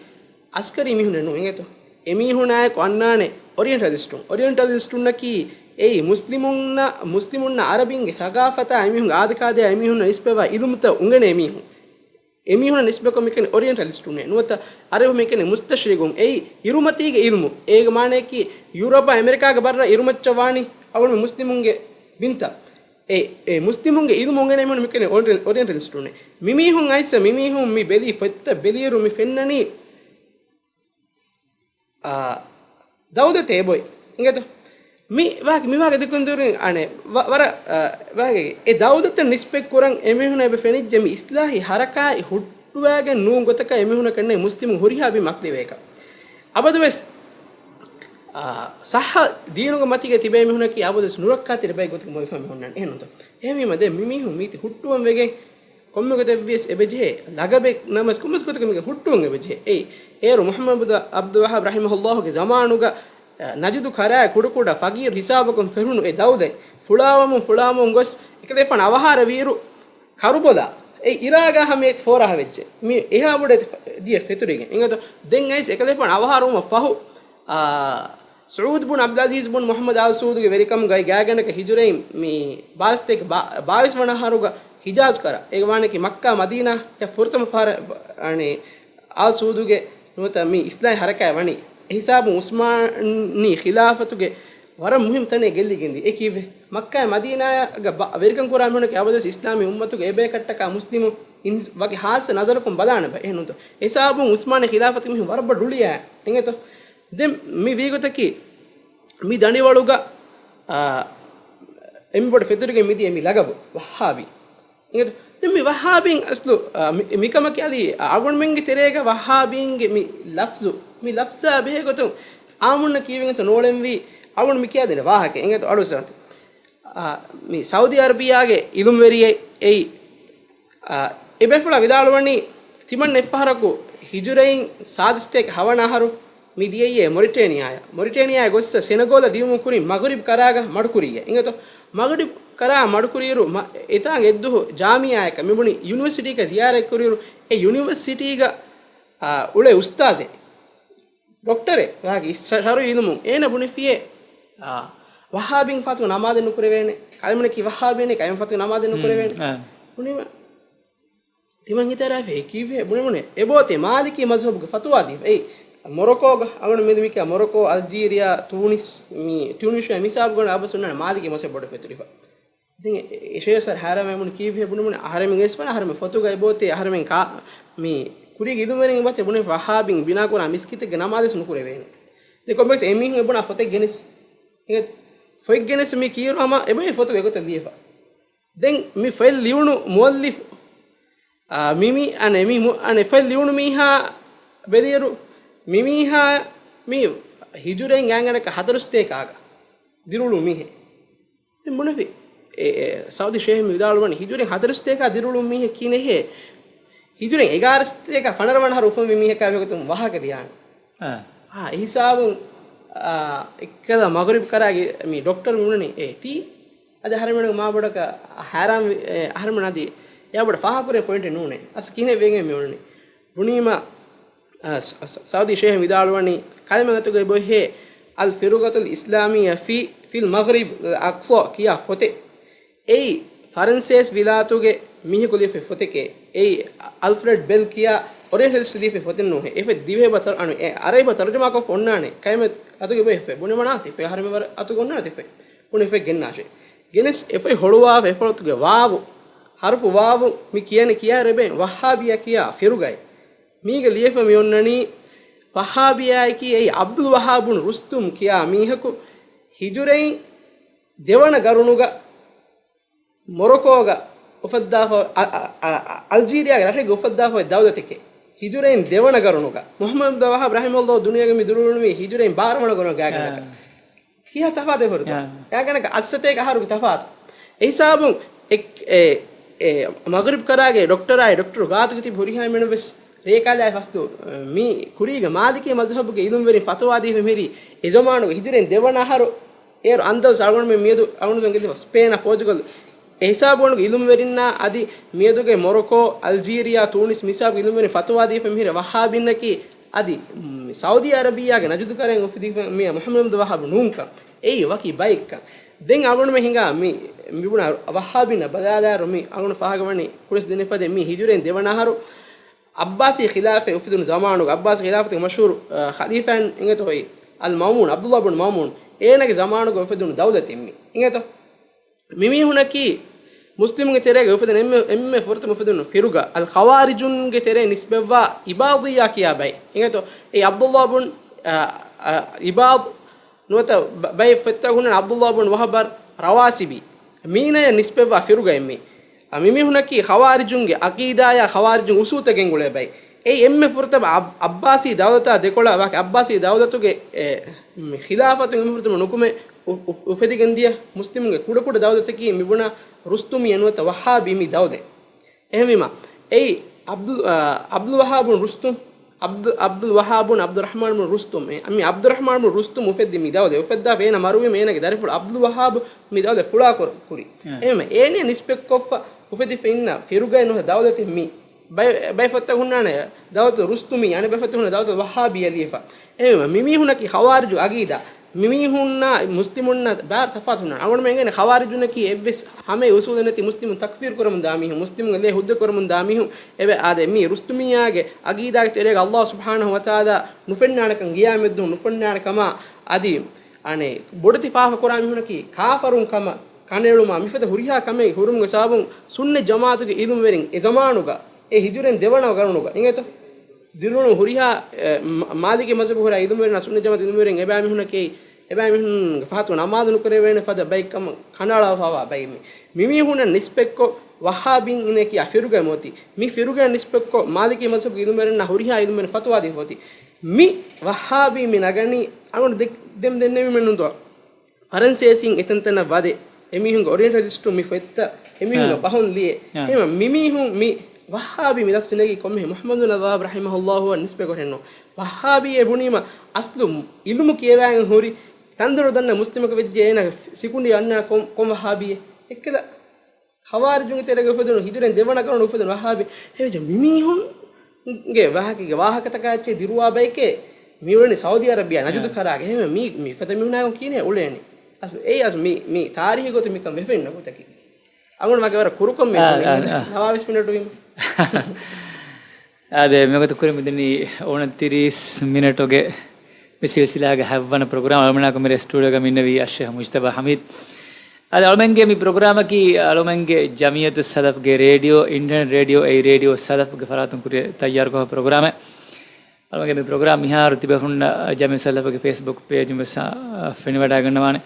އަސްކަރީ މީހުންނެއް ނޫން އިނގޭތޯ. އެމީހުނާއެކު އަންނާނެ އޮރިއެންޓަލިސްޓުން. އޮރިއެންޓަލިސްޓުންނަކީ އެއީ މުސްލިމުންނަށް، މުސްލިމުންނަށް އަރަބިންގެ ސަގާފަތާ އެމީހުންގެ އާދަކާދަޔާ އެމީހުންނަށް ނިސްބަތްވާ އިލްމުތައް އުނގެނޭ މީހުން. އެމީހުންނަށް ނިސްބަތްކޮށް މިކަނި އޮރިއެންޓަލިސްޓުންނޭ. ނުވަތަ އަރަބި މިކަނި މުސްތަޝްރިޤުން. އެއީ އިރުމަތީގެ އިލްމު. އޭގެ މާނައަކީ ޔޫރަޕާ އެމެރިކާގެ ބައްރަށް އިރުމައްޗަށް ވާނީ އަޅުގަނޑު މުސްލިމުންގެ ބިންތައް. އެ، އެ މުސްލިމުންގެ އިލްމު އުނގެނޭ މީހުން މިކަނި އޮރިއެން-، އޮރިއެންޓަލިސްޓުންނޭ. މިމީހުން އައިސް މިމީހުން މި ބެލީ ފޮތްތައް ބެލިއިރު މި ފެންނަނީ އާ، ދައުލަތެއް އެބޮތް. އިނގޭތޯ؟ މި ވާހަކަ، މި ވާހަކަ ދެކުން ދުރިން އަނެއް ވަ-، ވަރަށް، އާ، ވާހަކަ އެ ދައުލަތަށް ނިސްބަތް ކުރަން އެމީހުން އެބަ ފެނިއްޖެ މި އިސްލާހީ ހަރަކާތް ހުއްޓުވާގެން ނޫން ގޮތަކަށް އެމީހުނަށް ކަންނޭ މުސްލިމު ހުރިހާ ބިމް އަކްލިވޭކަށް. އަބަދުވެސް، އާ، ޞައްޙަ ދީނުގެ މަތީގަ ތިބޭ މީހުނަކީ އަބަދުވެސް ނުރައްކާތެރި ބައެއް ގޮތަކަށް މޮޔަފާ މީހުންނާނެ. އެހެންނުތޯ؟ އެހެންވީމަ ދެން މި މީހުން މީތި ހުއްޓުވަން ވެގެން ކޮންމެ ގޮތެއްވިޔަސް އެބަޖެހޭ. ލަގަބެއް ނަމަވެސް ކޮންމެސް ގޮތަކަށް މީގެ ހުއްޓުވަން އެބަޖެހޭ. އެއީ، އޭރު މުޙައްމަދު ޢަބްދުލް ވައްހާބް ރަޙިމަހުﷲގެ ޒަމާނުގަ، އަ، ނަޖުދު ކަރާ ކުޑަކުޑަ ފަގީރު ހިސާބަކުން ފެށުނު އެ ދައުލަތް ފުޅާވަމުން ފުޅާވަމުން ގޮސް އެކަލޭފާނު އަވަހާރަވިއިރު ކަރުބަލާ، އެ އިރާގާ ހަމައެތި ފޯރާހަ ވެއްޖެ. މި އެހާ ބޮޑެތި ފަ-، ދިޔަ ފެތުރިގެން. އިނގޭތޯ؟ ދެން އައިސް އެކަލޭފާނު އަވަހާރަވުމަށް ފަހު، އާ، ސުޢޫދު ބުން ޢަބްދުލް ޢަޒީޒް ބުން މުޙައްމަދު އާލް ސުޢޫދުގެ ވެރިކަމުގައި ގާތްގަނޑަކަށް ހިޖުރައިން މި ބާވީސް ތޭކަ ބާ-، ބާވީސް ވަނަ އަހަރުގަ ހިޖާޒް ކަރަ. އޭގެ މާނައަކީ މައްކާ މަދީނާއަށް ފުރަތަމަ ފަހަރަށް، އަނެއް، އާލް ސުޢޫދުގެ ނުވަތަ މި އިސްލާހީ ހަރަކާތް ވަނީ. އެހިސާބުން ޢުސްމާނީ ޚިލާފަތުގެ ވަރަށް މުހިއްމު ތަނެއް ގެއްލިގެންދިޔަ. އެ ކީއްވެ؟ މައްކާ މަދީނާގަ ބަ-، ވެރިކަން ކުރާ މީހުންނަކީ އަބަދުވެސް އިސްލާމީ އުއްމަތުގެ އެބޭކަށްޓަކާ މުސްލިމު އިންސް-، ވަކި ހާއްސަ ނަޒަރަކުން ބަލާނެ ބަ-، އެހެންނުތޯ؟ އެހިސާބުން ޢުސްމާނީ ޚިލާފަތުގެ މީހުން ވަރަށް ބޮޑު ރުޅިއާ އިނގޭތޯ؟ ދެން މި ވީގޮތަކީ މި ދަނޑިވަޅުގަ، އާ، އެންމެ ބޮޑު ފެތުރިގެން މިދިޔަ މި ލަގަބު ވައްހާބީ. އިނގޭތޯ؟ ދެން މި ވައްހާބީން އަސްލު، އާ، މި-، މިކަމަކީ އަދި އަޅުގަނޑުމެންގެ ތެރޭގަ ވައްހާބީންގެ މި ލަފްޒު، މި ލަފްޒާ ބެހޭ ގޮތުން އާއްމުންނަށް ކީއްވެގެންތޯ ނޫޅެންވީ އަޅުގަނޑު މި ކިޔާދޭނެ ވާހަކަ. އިނގޭތޯ؟ އަޅުގަނޑު ސައުދީ އަރަބިއްޔާގެ އިލްމުވެރިއެއް އެއީ، އާ، އެ ބޭފުޅާ ވިދާޅުވަނީ، ތިމަން އެއްފަހަރަކު ހިޖުރައިން ސާދަސްތޭކަ ހަވަނަ އަހަރު މި ދިޔައީ މޮރިޓޭނިއާއަށް. މޮރިޓޭނިއާއަށް ގޮއްސަ ސެނެގޯލަށް ދިޔުމުގެ ކުރިން މަޣްރިބް ކަރާގަ މަޑުކުރިއްޔާ. އިނގޭތޯ؟ މަޣްރިބް ކަރާ މަޑުކުރިއިރު މަ-، އެތާނގަ އެއްދުވަހު ޖާމިޢާއަކަށް މި ބުނި ޔުނިވަރސިޓީގަ ޒިޔާރަތް ކުރިއިރު އެ ޔުނިވަރސިޓީގަ، އާ، އުޅޭ އުސްތާޒެއް ޑޮކްޓަރެއް ވާގި ޝަ-، ޝަރުޢީ އިލްމުން އޭނަ ބުނެފިއޭ، އާ، ވައްހާބީން ފަތު ނަމާދެއް ނުކުރެވޭނެ. ކަލޭމެނަކީ ވައްހާބީނެ، ކަލޭމެން ފަތު ނަމާދެއް ނުކުރެވޭނެ. އާ. ބުނީމަ، ތިމަން ހިތަރާފި ކީއްވެ؟ ބުނެ ބުނެ. އެބޯތެ މާލިކީ މަޒްހަބުގެ ފަތުވާ ދީފަ. އެއީ، މޮރޮކޯގަ، އަޅުގަނޑު މެދު މިކިޔާ މޮރޮކޯ، އަލްޖީރިއާ، ތޫނިސް، މި ޓިއުނިޝިއާ މިސާބުގަ އަބަސް އޮންނާނެ މާލިކީ މަޒްހަބު ބޮޑު ފެތުރިފަ. ދެން އެ-، އެ ޝޭޚް ސަރ ހައިރާން ވެ ބުނި ކީއްވެ ބުނި ބުނި އަހަރެމެން އެސްފަން އަހަރެމެން ފޮތުގަ އެބޯތޭ އަހަރެމެން ކާ-، މި ކުރީގެ އިލްމުވެރިން އެބޯތޭ ބުނެ ވަހާބީން ބިނާކުރާ މިސްކިތެއްގެ ނަމާދެސް ނުކުރެވޭނެ. ދެން ކޮންމެސް އެމީހުން އެބުނާ ފޮތެއް ގެނެސް. އެ ފޮތް ގެނެސް މި ކީރު ހަމަ އެބައި ފޮތު އެގޮތަށް ލިޔެފަ. ދެން މި ފޮތް ލިޔުނު މުއައްލިފު، އާ، މި، މި، އަނެ، މި މު-، އަނެ، ފޮތް ލިޔުނު މީހާ ބެލިއިރު، މި މީހާ މި ހިޖުރައިން ގާތްގަނޑަކަށް ހަތަރު ސަތޭކައިގަ ދިރިއުޅުނު މީހެއް. ދެން ބުނެފި، އެ، އެ، ސައުދީ ޝޭހް މި ވިދާޅުވަނީ ހިޖުރައިން ހަތަރު ސަތޭކަ ދިރިއުޅުނު މީހެއް ކިހިނެއްހޭ؟ ހިޖުރައިން އެގާރަ ސަތޭކަ ފަނަރަ ވަނަ އަހަރު އުފަންވި މީހަކާ ވެގޮތުން ވާހަކަ ދިޔާނެ. އާ. އާ، އެހިސާބުން، އާ، އެއްކަލަ މަޣްރިބް ކަރާގެ މި ޑޮކްޓަރު މި ބުނަނީ، އޭ، ތީ އަދި އަހަރެމެން މާ ބޮޑަކަށް ހައިރާން ވި-، އެ، އަހަރެމެން އަދި އެއާ ބޮޑަށް ފާހަގަކުރޭ ޕޮއިންޓެއް ނޫނޭ. އަސް ކިހިނެއް ވެގެން މި އުޅުނީ. ބުނީމަ، އަ، ސަ-، ސަ-، ސައުދީ ޝޭހް ވިދާޅުވަނީ، ކަލޭމެން އަތުގައި އެބައޮތްހޭ، އަލް ފިރުގަތުލް އިސްލާމިއްޔާ ފީ، ފިލް މަޣްރިބް އަލް އަޤްޞާ ކިޔާ ފޮތެއް. އެއީ ފަރަންސޭސި ވިލާތުގެ މީހަކު ލިޔެފި ފޮތެކޭ. އެއީ އަލްފްރެޑް ބެލް ކިޔާ އޮރިއެންޓަލިސްޓް ދީފައި ފޮތެއް ނޫންހޭ. އެފަ ދިވެހި ބަ ތަރ-، އަނު، އެ އަރަބި ބަ ތަރުޖަމާކޮށް އޮންނާނެ. ކައިމެ އަތުގެ ބޮއެ ފެ ބުނެ މަނާ ތި ފެ ހަރެމެ ވަރ އަތުގެ އޮންނާނެ ތި ފެ. ބުނެ ފެ ގެންނާށޭ. ގެނެސް އެފައި ހޮޅުވާފަ އެފަޅަތުގެ ވާވު. ހަރުފު ވާވު މި ކިޔަނެ ކިޔާ ރެބެން ވަހްހާބިޔާ ކިޔާ ފިރުގައެއް. މީގެ ލިޔެފަ މި އޮންނަނީ ވަހްހާބިޔާއަކީ އެއީ އަބްދުލް ވަހާބުން ރުސްތުމް ކިޔާ މީހަކު ހިޖުރައިން ދެވަނަ ގަރުނުގަ މޮރޮކޯގަ އުފައްދާފަ، އަ، އަ، އަ، އަ، އަލްޖީރިޔާގެ ރަށެއްގަ އުފައްދާފަ ދައުލަތެކޭ. ހިޖުރައިން ދެވަނަ ގަރުނުގަ. މުޙައްމަދު ވަހާބް ރަޙިމަހުﷲ ދުނިޔޭގަ މި ދުރުވުނުވީ ހިޖުރައިން ބާރަ ވަނަ ގަރުނުގެ ގާތްގަނޑަކަށް. ކިހާ ތަފާތެއް ފުރަތަމަ؟ ގާތްގަނޑަކަށް އައްސަތޭކަ އަހަރުގެ ތަފާތު. އެހިސާބުން އެ، އެ، އެ، މަޣްރިބް ކަރާގެ ޑޮކްޓަރާއި ޑޮކްޓަރު ގާތުގެ ތިބި ހުރިހާ މީނު ވެސް ރޭކާލާއި ފަސްދު، މި ކުރީގެ މާލިކީ މަޒްހަބުގެ އިލުމްވެރިން ފަތުވާ ދީފަ މިހިރީ އެ ޒަމާނުގެ ހިޖުރައިން ދެވަނަ އަހަރު އޭރު އަންދަލްސް އަޅުގަނޑުމެން މިއަދު އަޅުގަނޑުމެން ގެންދިފަ ސްޕޭނާ ޕޯޗުގަލް. އެހިސާބުގަ އިލުމްވެރިންނާ އަދި މިއަދުގެ މޮރޮކޯ، އަލްޖީރިޔާ، ތޫނިސް މިސާބުގެ އިލުމްވެރިން ފަތުވާ ދީފަ މިހިރީ ވަހްހާބީންނަކީ އަދި، މް، ސައުދީ އަރަބިއްޔާގެ ނަޖުދު ކަރައިން އުފެދިފަ މިޔާ މުޙައްމަދު ވަހާބު ނޫންކަން. އެއީ ވަކި ބައެއްކަން. ދެން އަޅުގަނޑުމެން ހިނގާ މި، މިބުނާ ވަހްހާބީންނަށް ބަލާލާއިރު މި އަޅުގަނޑު ފާހަގަވަނީ ކުރިންސް ދެނެފަދަ މި ހިޖުރައިން ދެވަނަ އަހަރު އައްބާސީ ޚިލާފަތް އުފެދުނު ޒަމާނުގަ އައްބާސީ ޚިލާފަތުގެ މަޝްހޫރު، އަ، ޚަލީފާއިން އިނގޭތޯ އޮތް އަލްމައުމޫން، ޢަބްދުﷲ ބުން މައުމޫން، އޭނާގެ ޒަމާނުގަ އުފެދުނު ދައުލަތެއް މި. އިނގޭތޯ؟ މިމީހުނަކީ މުސްލިމުންގެ ތެރޭގަ އުފެދުނު އެންމެ، އެންމެ ފުރަތަމަ އުފެދުނު ފިރުގާ، އަލް ޚަވާރިޖުންގެ ތެރޭ ނިސްބަތްވާ އިބާޟިއްޔާ ކިޔާ ބައެއް. އިނގޭތޯ؟ އެ ޢަބްދުﷲ ބުން، އަ، އަ، އިބާޟް ނުވަތަ ބަ-، ބައެއް ފޮތްތައް ހުންނަން ޢަބްދުﷲ ބުން ވަހަބް އައް ރަވާސިބީ. މީނަޔަށް ނިސްބަތްވާ ފިރުގައެއް މީ. އަ، މިމީހުނަކީ ޚަވާރިޖުންގެ ޢަޤީދާޔާ ޚަވާރިޖުން އުސޫލުތައް ގެންގުޅޭ ބައެއް. އެއީ އެންމެ ފުރަތަމަ އައް-، އައްބާސީ ދައުލަތާ ދެކޮޅަށް ވާކި އައްބާސީ ދައުލަތުގެ، އެ، މި ޚިލާފަތު އެންމެ ފުރަތަމަ ނުކުމެ އު-، އު-، އުފެދިގެންދިޔަ މުސްލިމުންގެ ކުޑަކުޑަ ދައުލަތަކީ މިބުނާ ރުސްތުމީ ނުވަތަ ވަހާބީ މި ދައުލަތް. އެހެންވީމަ، އެއީ ޢަބްދު-، އާ، ޢަބްދުލް ވަހާބުން ރުސްތުމް، ޢަބްދު-، ޢަބްދުލް ވަހާބުން ޢަބްދުއްރަޙްމާން ބުން ރުސްތުމް. އެ، މި ޢަބްދުއްރަޙްމާން ބުން ރުސްތުމް އުފެއްދި މި ދައުލަތް އުފައްދާފަ އޭނަ މަރުވީމަ އޭނަގެ ދަރިފުޅު ޢަބްދުލް ވަހާބު މި ދައުލަތް ފުޅާކުރި. އެ. އެހެންވެ، އޭނަ ނިސްބަތްކޮށްފަ އުފެދިފަ އިންނަ ފިރުގައެއް ނުވަތަ ދައުލަތެއް މީ. ބައެ-، ބައެއް ފޮތްތައް ހުންނާނެ ދައުލަތު ރުސްތުމީ، އަނެއް ބައެއް ފޮތްތައް ހުންނާ ދައުލަތު ވަހާބީ އެ ލިޔެފަ. އެހެންވެ، މިމީހުނަކީ ޚަވާރިޖު ޢަޤީދާ. މިމީހުންނާ މުސްލިމުންނާ ބާރަ ތަފާތު ހުންނާނެ. އަޅުގަނޑުމެން އެނގޭނެ ޚަވާރިޖުންނަކީ އެއްވެސް ހަމަ އުސޫލެއް ނެތި މުސްލިމުން ތަކްފީރު ކުރަމުން ދާ މީހުން، މުސްލިމުންގެ ލޭ ހުއްދަ ކުރަމުން ދާ މީހުން. އެވެ، އާދެ، މީ ރުސްތުމިއްޔާގެ ޢަޤީދާގެ ތެރޭގަ ﷲ ސުބްޙާނަހޫ ވަތަޢާލާ ނުފެންނާނެކަން، ޤިޔާމަތްދުވަހު ނުފެންނާނެ ކަމާ އަދި އަނެއް ބޮޑެތި ފާފަ ކުރާ މީހުނަކީ ކާފަރުން ކަމަށް ކަނޑައެޅުމާ މިފަދަ ހުރިހާ ކަމެއް ހުރުމުގެ ސަބަބުން ސުންނަތް ޖަމާޢަތުގެ އިލްމުވެރިން އެ ޒަމާނުގަ އެ ހިޖުރައިން ދެވަނަ ގަރުނުގަ އިނގޭތޯ؟ ދިރިއުޅުނު ހުރިހާ، އެ، މަ-، މާލިކީ މަޒްހަބު ހުރިހާ އިލްމުވެރިންނާ ސުންނަތް ޖަމާޢަތު އިލްމުވެރިން އެބައި މީހުނަކީ، އެބައި މީހުންގެ ފަހަތުގަ ނަމާދު ނުކުރެވޭނެ ފަދަ ބައެއް ކަމަށް ކަނޑައަޅާފަވާ ބައެއް މީ. މިމީހުންނަށް ނިސްބަތްކޮށް ވަހާބީން އިނޭ ކިޔާ ފިރުގައެއް މިއޮތީ. މި ފިރުގައިން ނިސްބަތްކޮށް މާލިކީ މަޒްހަބުގެ އިލްމުވެރިންނާ ހުރިހާ އިލްމުވެރިން ފަތުވާ ދީފަ އޮތީ. މި ވަހާބީ މި ނަގަނީ އަޅުގަނޑު ދެ-، ދެން ދެންނެވީމެއް ނުންދޯ. ފަރަންސޭސީން އެތަންތަނަށް ވަދެ، އެމީހުންގެ އޮރިއެންޓަލިސްޓުން މި ފޮތްތައް އެމީހުންގެ އާ. ބަހުން ލިޔެ. އާ. އެހެންވީމަ މިމީހުން މި ވަހާބީ މި ލަފްޒު ނެގީ ކޮންމެހެން މުޙައްމަދު ބުން ވަހާބް ރަޙިމަހުﷲ އަށް ނިސްބަތް ކުރެއްނު. ވަހާބީ އެ ބުނީމަ އަސްލު އިލްމު ކިޔަވައިގެން ހުރި ތަންދޮރު ދަންނަ މުސްލިމަކަށް ވެއްޖެ އޭނާގެ ސިކުނޑި އަންނަ ކޮން، ކޮން ވަހާބީއެއް؟ އެއްކަލަ ޚަވާރިޖުންގެ ތެރޭގަ އުފެދުނު ހިޖުރައިން ދެވަނަ ގަރުނު އުފެދުނު ވަހާބީ. އެވެއްޖެ މިމީހުންގެ ވާހަކަ، ވާހަކަތަކާ އެއްޗެއް ދިރުވާ ބައެކޭ މި އުޅެނީ ސައުދީ އަރަބިޔާ ނަޖުދު ކަރާގެ. އެހެންވެ މީ، މި ފަދަ މީހުނާގެ ކީނެ އުޅޭނީ. އަސް، އެއީ އަސް މި، މި ތާރީހީ ގޮތުން މިކަން ވެފައިންނަ ގޮތަކީ. އަޅުގަނޑު ވަގެ ވަރަށް ކުރުކޮށް މި އާ، އާ، އާ. ނަވާވީސް މިނެޓު ވީމަ. އާދެ، މިވަގުތު ކުރިން މިދަނީ އޮނަތިރީސް މިނެޓުގެ މި ސިލްސިލާގެ ހަތްވަނަ ޕްރޮގްރާމް. އަޅުމެންނާ މިރޭ ސްޓޫޑިއޯގަ މިންނެވީ އައްޝޭޚް މުޖްތަބާ ޙަމީދު. އާދެ، އަޅުމެންގެ މި ޕްރޮގްރާމަކީ އަޅުމެންގެ ޖަމިއްޔަތުއްސަލަފްގެ ރޭޑިއޯ، އިންޓަރނެޓް ރޭޑިއޯ، އެއީ ރޭޑިއޯ ސަލަފްގެ ފަރާތުން ކުރި ތައްޔާރުކޮށް ޕްރޮގްރާމެއް. އަޅުމެންގެ މި ޕްރޮގްރާމް މިހާރު ތިބޭފުޅުންނަށް ޖަމިއްޔަތުއްސަލަފްގެ ފޭސްބުކް ޕޭޖުން ވެސް، އާ، ފެނިވަޑައިގަންނަވާނެ.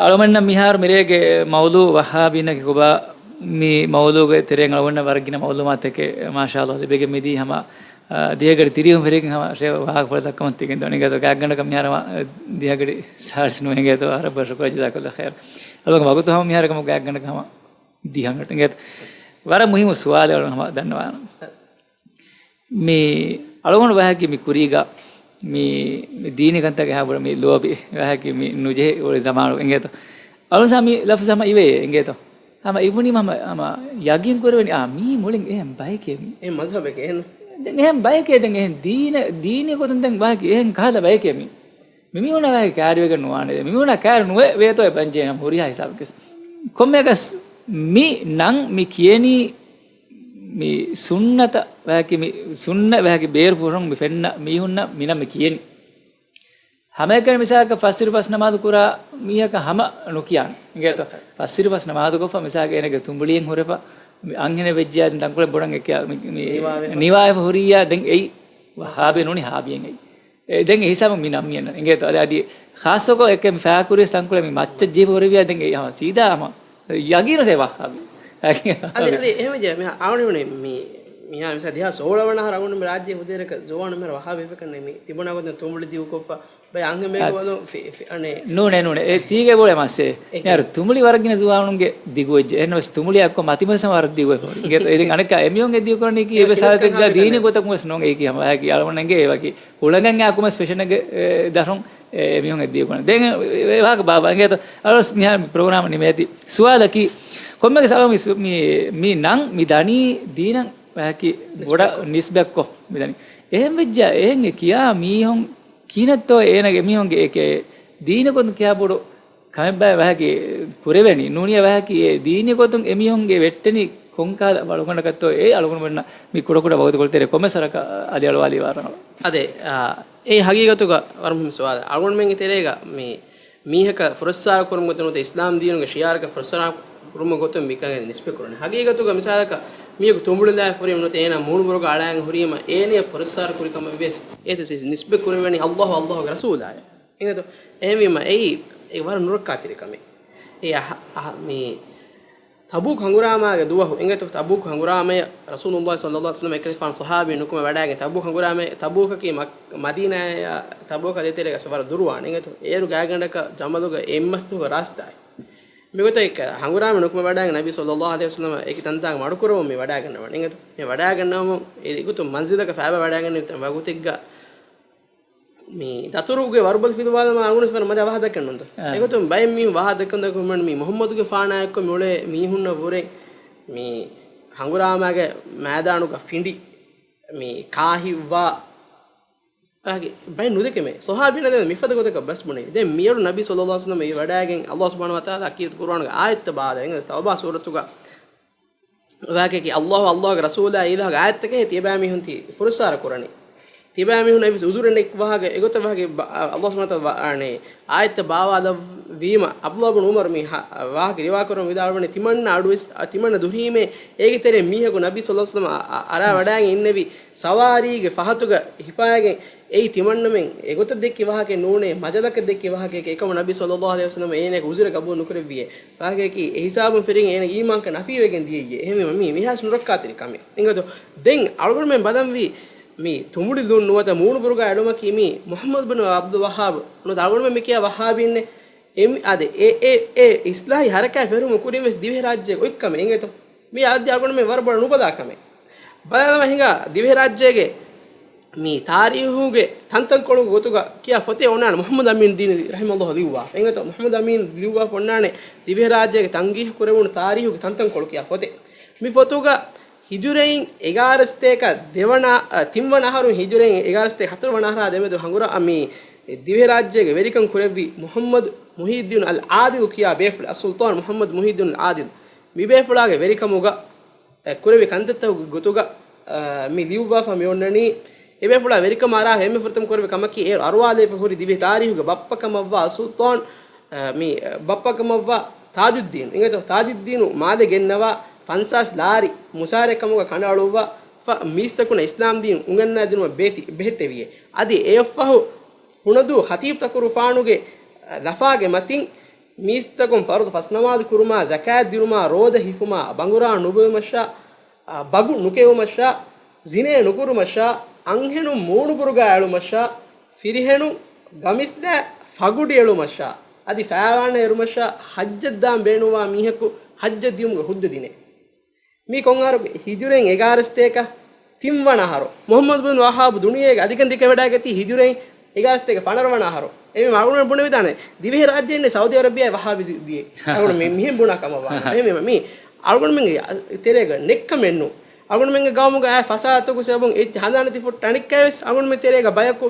އަޅުމެންނަށް މިހާރު މިރޭގެ މައުޟޫ ވަހާބީންނަކީ ކޮބާ؟ މި މައުޟޫގެ ތެރެއިން އަޅުގަނޑަށް ވަރަށް ގިނަ މައުލޫމާތެކޭ، މާޝާﷲ، ލިބިގެން މިދީ ހަމަ، އާ، ދިހަ ގަޑި ތިރީހުން ފެށިގެން ހަމަ ވާހަކަފުޅު ދައްކަމުން ތިގެންދޯ. އިނގޭތޯ ގާތްގަނޑަކަށް މިހާރު ހަމަ ދިހަ ގަޑި ސާޅީސް ނުވެ އިނގޭތޯ. އަރަބަށް ޝުކުރު، ޖަޒާކަﷲ ޚައިރަން. އަޅުގަނޑު ވަގުތު ހަމަ މިހާރު ކަމުގަ ގާތްގަނޑަކަށް ހަމަ ދިހަ މިނެޓް އިނގޭތޯ. ވަރަށް މުހިއްމު ސުވާލެއް އަޅުގަނޑު ހަމަ ދަންނަވާނަން. މި އަޅުގަނޑު ވާހަކަ މި ކުރީގަ މި، މި ދީނީ ކަންތަކަށް ހާބުރ މި ލޯބި ވާހަކަ މި ނުޖެހޭ އޮޅި ޒަމާނު އިނގޭތޯ. އަޅުގަނޑު މި ލަފްޒު ހަމަ އިވޭ އިނގޭތޯ. ހަމަ އިވުނީ ހަމަ، ހަމަ ޔަގީން ކުރެވެނީ، އާ، މީ މުޅިން އެހެން ބައެކޭ މީ. އެ މަޒްހަބެކޭ އެހެން. ދެން އެހެން ބައެކޭ، ދެން އެހެން ދީނެ، ދީނީ ގޮތުން ދެން ވާހަކަ އެހެން ކަހަލަ ބައެކޭ މީ. މި މީހުނާ ވާހަކަ ކައިރިވެގެން ނުވާނެ. މި މީހުނާ ކައިރި ނުވޭ، ވޭތޯ އެ ބަންޖެހޭ ހަމަ ހުރިހާ ހިސާބަކަސް. ކޮންމެއަކަސް މި ނަން މި ކިޔެނީ މި ސުންނަތަށް ވަހަކި، މި ސުންނަތް ވަހަކި ބޭރު ފުރުން މި ފެންނަ މީހުންނަށް މިނަން މި ކިޔެނީ. ހަމައެކަނި މިސާލަކަށް ފަސްއިރު ފަސް ނަމާދު ކުރާ މީހަކަށް ހަމަ ނުކިޔާނެ. އިނގޭތޯ؟ ފަސްއިރު ފަސް ނަމާދު ކޮށްފަ މިސާލަކަށް އޭނަގެ ތުނބުޅިއެއް ހުރެފަ، މި އަންހެނެއް ވެއްޖެޔާ ދެން ތަންކޮޅެއް ބޮޑަށް އެކިޔާ މި، މި ނިވާވެފަ. ނިވާވެފަ ހުރިއްޔާ ދެން އެއީ ވަހާބީ ނޫނީ ހާބީއެއް އެއީ. އެ، ދެން އެ ހިސާބުން މި ނަން މި އެންނަން. އިނގޭތޯ؟ އަދި، އަދި ޚާއްޞަކޮށް އެކެ މި ފާކުރިޔަސް ތަންކޮޅެއް މި މައްޗަށް ޖީބު ހުރެވިޔާ ދެން އެ ހަމަ ސީދާ ހަމަ ޔަގީނު ސޭ ވަހާބީ. އަދި، އަދި އެހެންވެއްޖެ މި އަޅުގަނޑު މި، މިހާ މިސާ ދެހާސް ސޯޅަ ވަނަ އަހަރު އަޅުގަނޑު މި ރާއްޖެ ހުދޭރަކަށް ޒުވާނު މިހާރު ވަހާބީ ވެފަކަން މި ތިބުނާ ގޮތުން ތުނބުޅި ދިގުކޮށްފަ ބައި އަންހެން ބޭކަލުން ފި-، ފި-، އަނެއް. ނޫނޭ، ނޫނޭ. އެ ތީގެ ބޮޅެ މައްސަލައެއް. އެކެ. މިހާރު ތުނބުޅި ވަރަށް ގިނަ ޒުވާނުންގެ ދިގުވެއްޖެ. އެހެންވެސް ތުނބުޅި އައްކޮ މަތި މައްސަލަ ވަރަށް ދިގުވެފަ. އިނގޭތޯ؟ އިތިން އަނެއްކާ އެމީހުން އެ ދިގުކުރަނީކީ އެއްވެސް ހާލަތެއްގަ ދީނީ ގޮތަކުން ވެސް ނޫން. އެއީކީ ހަމަ ވަހަކީ އަޅުގަނޑުމެންގެ އެ ވަކި ހުޅަނގަން އާކުމެސް ފެޝަނެއްގެ، އެ، ދަށުން އެ މީހުން އެ ދިގުކުރަނީ. ދެން އެ ވާހަކަ ބާ-، ބާ-، އިނގޭތޯ؟ އަޅުގަނޑު މިހާރު މި ޕްރޮގްރާމް ނިމޭތީ. ސުވާލަކީ، ކޮންމެގެ ސަބަބު މި ސު-، މި، މި ނަން މި ދަނީ ދީނަށް ވަހަކީ ބޮޑަށް ނިސްބަތްކޮށް މި ދަނީ. އެހެން ވެއްޖެ އެހެން އެ ކިޔާ މީހުން ކިހިނެއްތޯ އޭނަގެ މީހުންގެ އެކެ ދީނި ގޮތުން ކިހާ ބޮޑު ކަމެއްބާ ވަހަކީ ކުރެވެނީ. ނޫނީ ވަހަކީ އެ ދީނި ގޮތުން އެމީހުންގެ ވެއްޓެނީ ކޮންކާލަ އަޅުގަނޑަކަށްތޯ އެ އަޅުގަނޑުމެންނަށް މި ކުޑަކުޑަ ވަގުތުކޮޅު ތެރޭ ކޮންމެސް ވަރަކަށް އަލިއަޅުވާލީ ވާރަނަޅަ. އަދެ، އާ، އެ ހަގީގަތުގަ ވަރަށް މުހިންމު ސުވާލެއް. އަޅުގަނޑުމެންގެ ތެރޭގަ މި މީހަކަށް ފުރައްސާރަ ކުރުމުގެ ތެރޭ ނުވަތަ އިސްލާމް ދީނުގެ ޝިއާރަކަށް ފުރައްސާރަ ކުރުމުގެ ގޮތުން މިކަން ނިސްބަތް ކުރަނީ. ހަގީގަތުގަ މިސާލަކަށް މީހަކު ތުނބުޅިލާ ފުރީމަ ނުވަތަ އޭނާ މޫނުބުރުގަ އަޅާން ހުރީމަ އޭނަޔަށް ފުރައްސާރަ ކުރި ކަމަށް ވިޔަސް އޭތި ސި ނިސްބަތް ކުރެވެނީ އައްލާހު އައްލާހުގެ ރަސޫލާޔަށް. އެނގޭތޯ؟ އެހެންވީމަ އެއީ އެ ވަރަށް ނުރައްކާތެރި ކަމެއް. އެ އަހަ-، އަހަ-، މި ތަބޫކު ހަނގުރާމާގެ ދުވަހު އެނގޭތޯ، ތަބޫކު ހަނގުރާމަޔަށް ރަސޫލުﷲ ޞައްލަﷲ ޢަލައިހި ވަސައްލަމަ އެކަލޭގެފާނު ޞަޙާބީން ނުކުމެ ވަޑައިގެން ތަބޫކު ހަނގުރާމަ، ތަބޫކަކީ މަ-، މަދީނާޔާ ތަބޫކާ ދޭތެރޭގަ ވަރަށް ދުރުވާނެ އެނގޭތޯ. އޭރު ގާތްގަނޑަކަށް ޖަމަލުގަ އެއްމަސްދުވަހު ރާސްތާއި. މިގޮތަށް އެކަ ހަނގުރާމަ ނުކުމެ ވަޑައިގެން ނަބީ ޞައްލަﷲ ޢަލައިހި ވަސައްލަމަ އެކި ތަންތާނގަ މަޑުކުރަމުން މި ވަޑައިގަންނަވަނީ އެނގޭތޯ. މި ވަޑައިގަންނަވަމުން އެ ގޮތުން މަންޒިލަކަށް ފައިބާ ވަޑައިގަންނަވި ވަގުތެއްގަ މި ދަތުރުގެ ވަރުބަލި ފިލުވާލަމާ އަޅުގަނޑު ވެސް ވަރަށް މަޖާ ވާހަކަ ދައްކަން ނުންތޯ؟ އާ. އެގޮތުން ބައެއް މީހުން ވާހަކަ ދައްކަން ދައްކަން ހުންނަނީ މި މުޙައްމަދުގެފާނާއެއްކޮށް މި އުޅޭ މީހުންނަށް ވުރެ މި ހަނގުރާމާގެ މައިދާނުގަ ފިނޑި މި ކާހިއްވާ ވާހަކަ ބައެއް ނުދެކެމޭ. ޞަޙާބީން އަދި މިފަދަ ގޮތަކަށް ބަސް ބުނެ. ދެން މިއަޑު ނަބީ ޞައްލަﷲ ޢަލައިހި ވަސައްލަމަ ވަޑައިގެން އައްލާހު ސުބްޙާނަހޫ ވަތަޢާލާ ކީރިތި ޤުރުއާނުގަ އާޔަތްތައް ބާވާލައިގެން ތައުބާ ސޫރަތުގަ ވާހަކައަކީ، އައްލާހު އައްލާހުގެ ރަސޫލާ އިލާހުގެ އާޔަތްތަކެއް ތިޔަބައިމީހުން ތި ފުރައްސާރަ ކުރަނީ. ތިޔަބައިމީހުން އެއްވެސް އުޒުރެއް ނެތް ވާހަކަ އެގޮތަށް ވާހަކަ ބަ-، އައްލާހު ސުބްޙާނަހޫ ވަތަޢާލާ ވަ-، އާނެ، އާޔަތްތައް ބާވާލައްވީމަ، ޢަބްދުﷲ ބިން ޢުމަރު މި ހަ-، ވާހަކަ ރިވާކުރަން ވިދާޅުވަނީ، ތިމަންނަ އަޑު އިސް-، ތިމަންނަ ދުށީމޭ އޭގެ ތެރޭ މީހަކު ނަބީ ޞައްލަﷲ ޢަލައިހި ވަސައްލަމަ އަ-، އަ-، އަރާ ވަޑައިގެން އިންނެވި ސަވާރީގެ ފަހަތުގަ ހިފާގެން އެއީ ތިމަންނަމެން އެގޮތަށް ދެއްކި ވާހަކައެއް ނޫނޭ، މަޖަލަކަށް ދެއްކި ވާހަކައެކޭ. އެކަމަށް ނަބީ ޞައްލަﷲ ޢަލައިހި ވަސައްލަމަ އޭނާގެ އުޒުރެއް ގަބޫލު ނުކުރެއްވިއޭ. ވާހަކައަކީ އެ ހިސާބުން ފެށިގެން އޭނާގެ އީމާންކަން ނަފީވެގެން ދިޔައީ. އެހެންވީމަ މީ މިހާސް ނުރައްކާތެރި ކަމެއް. އިނގޭތޯ؟ ދެން އަޅުގަނޑުމެން ބަލަންވީ މި ތުނބުޅިލުން ނުވަތަ މޫނުބުރުގަ އެޅުމަކީ މީ މުޙައްމަދު ބިން ޢަބްދުލް ވައްހާބު ނުވަތަ އަޅުގަނޑުމެން މި ކިޔާ ވައްހާބީންނޭ. އެ މި-، އާދެ، އެ، އެ، އެ އިސްލާހީ ހަރަކާތް ފެށުމުން ކުރިން ވެސް ދިވެހިރާއްޖޭގެ އޮތް ކަމެއް އިނގޭތޯ؟ މީ އަދި އަޅުގަނޑުމެން ވަރަށް ބޮޑަށް ނުބަލާ ކަމެއް. ބަލާލަމާ ހިނގާ ދިވެހިރާއްޖޭގެ މި ތާރީހުގެ ތަންތަންކޮޅުގެ ގޮތުގަ ކިޔާ ފޮތެއް އޮންނާނެ މުޙައްމަދު އަމީން ދީނީ ރަޙިމަހުﷲ ލިޔުއްވާ. އެނގޭތޯ؟ މުޙައްމަދު އަމީން ލިޔުއްވާފަ އޮންނާނެ ދިވެހިރާއްޖޭގެ ތަންގީހު ކުރެވުނު ތާރީހުގެ ތަންތަންކޮޅު ކިޔާ ފޮތެއް. މި ފޮތުގަ ހިޖުރައިން އެގާރަ ސަތޭކަ ދެވަނަ، އަ، ތިންވަނަ އަހަރު ހިޖުރައިން އެގާރަ ސަތޭކަ ހަތަރުވަނަ އަހަރާ ދެމެދު ހަނގުރާ މި ދިވެހިރާއްޖޭގެ ވެރިކަން ކުރެއްވި މުޙައްމަދު މުޙީއްދީނު އަލް އާދިލު ކިޔާ ބޭފުޅެއް، އައްސުލްޠާން މުޙައްމަދު މުޙީއްދީނު އަލް އާދިލް. މި ބޭފުޅާގެ ވެރިކަމުގަ އެ، ކުރެވި ކަންތައްތަކުގެ ގޮތުގަ، އަ، މި ލިޔުއްވާފަ މި އޮންނަނީ. އެ ބޭފުޅާ ވެރިކަމާ އަރާ އެންމެ ފުރަތަމަ ކުރެވި ކަމަކީ އޭރު އަރުވާލައިފަ ހުރި ދިވެހި ތާރީހުގެ ބައްޕަކަމަށްވާ ސުލްޠާން، އަ، މި، އަ، ބައްޕަކަމަށްވާ ތާޖުއްދީނު، އިނގޭތޯ، ތާޖުއްދީނު މާލެ ގެންނަވާ ފަންސާސް ލާރި މުސާރައެއްކަމުގަ ކަނޑައަޅުއްވާ ފަ-، މީސްތަކުންނަށް އިސްލާމްދީން އުނގަންނާދިނުމަށް ބޭތި ބެހެއްޓެވިއޭ. އަދި އެއަށްފަހު ހުނަދޫ ޚަތީބު ތަކުރުފާނުގެ، އަ، ލަފާގެ މަތިން މީސްތަކުން ފަރުޟު ފަސް ނަމާދު ކުރުމާ، ޒަކާތް ދިނުމާ، ރޯދަ ހިފުމާ، ބަނގުރާ ނުބޮއުމަށާ، އަ، ބަގު ނުކެއުމަށާ، ޒިނޭ ނުކުރުމަށާ، އަންހެނުން މޫނުބުރުގަ އެޅުމަށާ، ފިރިހެނުން ގަމިސްލާ ފަގުޑި އެޅުމަށާ، އަދި ފައިވާން އެރުމަށާ، ޙައްޖަށް ދާން ބޭނުންވާ މީހަކު ޙައްޖަށް ދިޔުމުގެ ހުއްދަ ދިނޭ. މީ ކޮން އަހަރު؟ ހިޖުރައިން އެގާރަ ސަތޭކަ ތިންވަނަ އަހަރު. މުޙައްމަދު ބިން ވައްހާބު ދުނިޔޭގެ އަދިކަން ދެކެވަޑައިގަތީ ހިޖުރައިން އެގާރަ ސަތޭކަ ފަނަރަ ވަނަ އަހަރު. އެމީ މަގުނަ ބުނެވިދާނެ، ދިވެހިރާއްޖެއިން ސައުދީ އަރަބިޔާ ވަހާބި ދިޔަ. އަޅުގަނޑު މި-، މިހެން ބުނާ ކަމަށް ވާނެ. އެމީ މީ އަޅުގަނޑުމެންގެ ތެރޭގަ ނެއްކަމެއް ނޫން. އަޅުގަނޑުމެންގެ ގައުމުގަ އާ ފަސާދަތަކު ސަބަބުން އެއްޗެއް ހަނދާން ނެތި ފުއްޓަނިކައި ވެސް އަޅުގަނޑުމެން ތެރޭގަ ބަޔަކު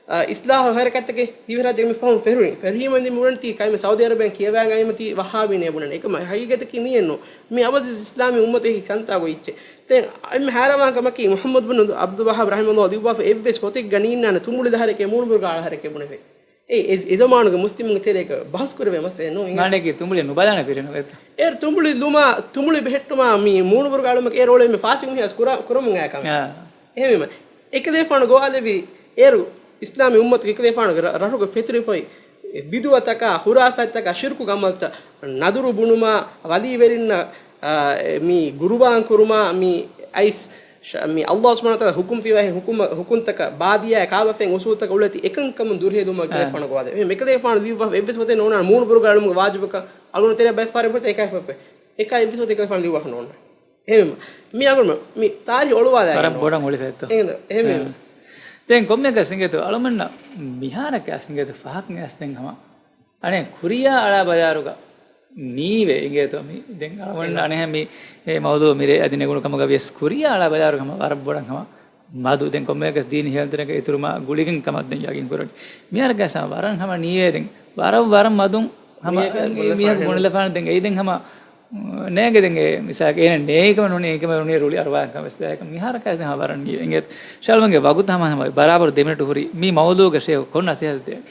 އާ، އިސްލާހު ހަރަކާތްތަކެއް ދިވެހިރާއްޖޭގަ މި ފަހުން ފެށުނީ. ފެށީމަ މި ބުނަނީ ތީ ކައިމެ ސައުދީ އަރަބިއަށް ކިޔަވާ ގައިމަ ތީ ވަހާބީނޭ ބުނަނީ. އެކަމަ ހަގީގަތަކީ މިއެއްނު. މި އަބަދު އިސްލާމީ އުއްމަތަކީ ކަންތާގޮތް އިއްޗެއް. ދެން އެންމެ ހައިރާންވާ ކަމަކީ މުޙައްމަދު ބިން އަބްދުލް ވަހާބް ރަޙިމަހުﷲ ލިޔުއްވާފަ އެއްވެސް ފޮތެއްގަ ނީންނާނެ ތުނބުޅި ދަހަރެކޭ މޫނުބުރުގަ އަޅަހަރެކޭ ބުނެފައި. އެ، އެ، އެ ޒަމާނުގެ މުސްލިމުންގެ ތެރޭގަ ބަހަސް ކުރެވޭ މައްސަލައެއް ނޫން. އެނގޭ. މާނައަކީ ތުނބުޅި ނުބަލާނެ ފިރިހެން ވެއްތަ؟ އޭރު ތުނބުޅި ލުމާ، ތުނބުޅި ބެހެއްޓުމާ މި މޫނުބުރުގަ އަޅުމަކީ އޭރު އޮޅެ މި ފާސިގު މީހާ ކުރަ-، ކުރަމުން އާ ކަމެއް. އާ. އެހެންވީމަ، އެކަލޭފާނު ގޮވާލެއްވި އޭރު އިސްލާމީ އުއްމަތުގެ އެކަލޭފާނުގެ ރަ-، ރަށުގެ ފެތުރިފައި ބިދުޢަތަކާ، ޚުރާފާތްތަކާ، ޝިރުކު ޢަމަލުތައް، ނަދުރު ބުނުމާ، ވަލީވެރިންނަށް، އާ، މި ޤުރުބާން ކުރުމާ، މި އައިސް ޝަ-، މި ﷲ ސުބްޙާނަހޫ ވަތަޢާލާ ޙުކުމް ފިވާ ހުކުމް، ޙުކުމްތަކަށް ބާދިޔާ ކާބަފެން އުޞޫލުތަކަށް އުޅޭތީ އެކަންކަމުން ދުރުހެލުމަށް އެކަލޭފާނު ގޮވާލެއްވި. އެކަލޭފާނު ލިޔުއްވާ އެއްވެސް ފޮތެއް ނޯންނާނެ މޫނުބުރުގަ އަޅުމުގެ ވާޖިބަކަށް. އަޅުގަނޑު ތެރެއަށް ބައެއް ފަހަރަށް އެކަ އެއްވެސް ފޮތެއް އެކަލޭފާނު ލިޔުއްވާފަ ނޯންނާނެ. އެހެންވީމަ، މި އަޅުގަނޑު މި ތާރީޚު އޮޅުވާލައިގެން ވަރަށް ބޮޑަށް އޮޅިފަ އެއްތޯ؟ އެހެން، އެހެންވީމަ. އެ. ދެން ކޮންމެއަކަސް އިނގޭތޯ، އަޅުމެންނަށް މިހާރަކަސް އިނގޭތޯ، ފަހަކަސް ދެން ހަމަ އަނެއް ކުރިޔާ އަޅާ ބަލާއިރުގަ ނީވޭ އިނގޭތޯ މި. ދެން އަޅުމެން އެހެން. އަނެއް މި، އެ މައުޟޫޢު މިރޭ އަދި ނެގުނު ކަމުގަ ވިޔަސް ކުރިޔާ އަޅާ ބަލާއިރު ހަމަ ވަރަށް ބޮޑަށް ހަމަ މަދު. ދެން ކޮންމެއަކަސް ދީނީ ހެޔޮންތެރިންގެ އިތުރުމާ ގުޅިގެން ކަމަށް ދެން ޔަގީން ކުރަނީ. މިހާރަކަސް ހަމަ ވަރަށް ހަމަ ނީވޭ ދެން. ވަރަށް، ވަރަށް މަދުން ހަމަ މީހަކު ބުނެލަފާނެ ދެން އެއީ ދެން ހަމަ ނޭނގެ ދެން އެ މިސާލަކަށް އޭނަ ނޭނގި ކަމެއް ނޫނީ، އެކަމެއް ނޫނީ ރުޅި އަރުވާ ކަމެއް ވެސް ދާއިކަ. މިހާރަކަސް ހަމަ ވަރަށް ނީވޭ. އިނގޭތޯ ޝާލުމްގެ ވަގުތު ހަމަ ހަމަ ބަރާބަރު ދެ މިނެޓު ހުރި. މި މައުޟޫޢުގަ ޝޭޚު ކޮން ނަސޭހަތެއް ދޭން؟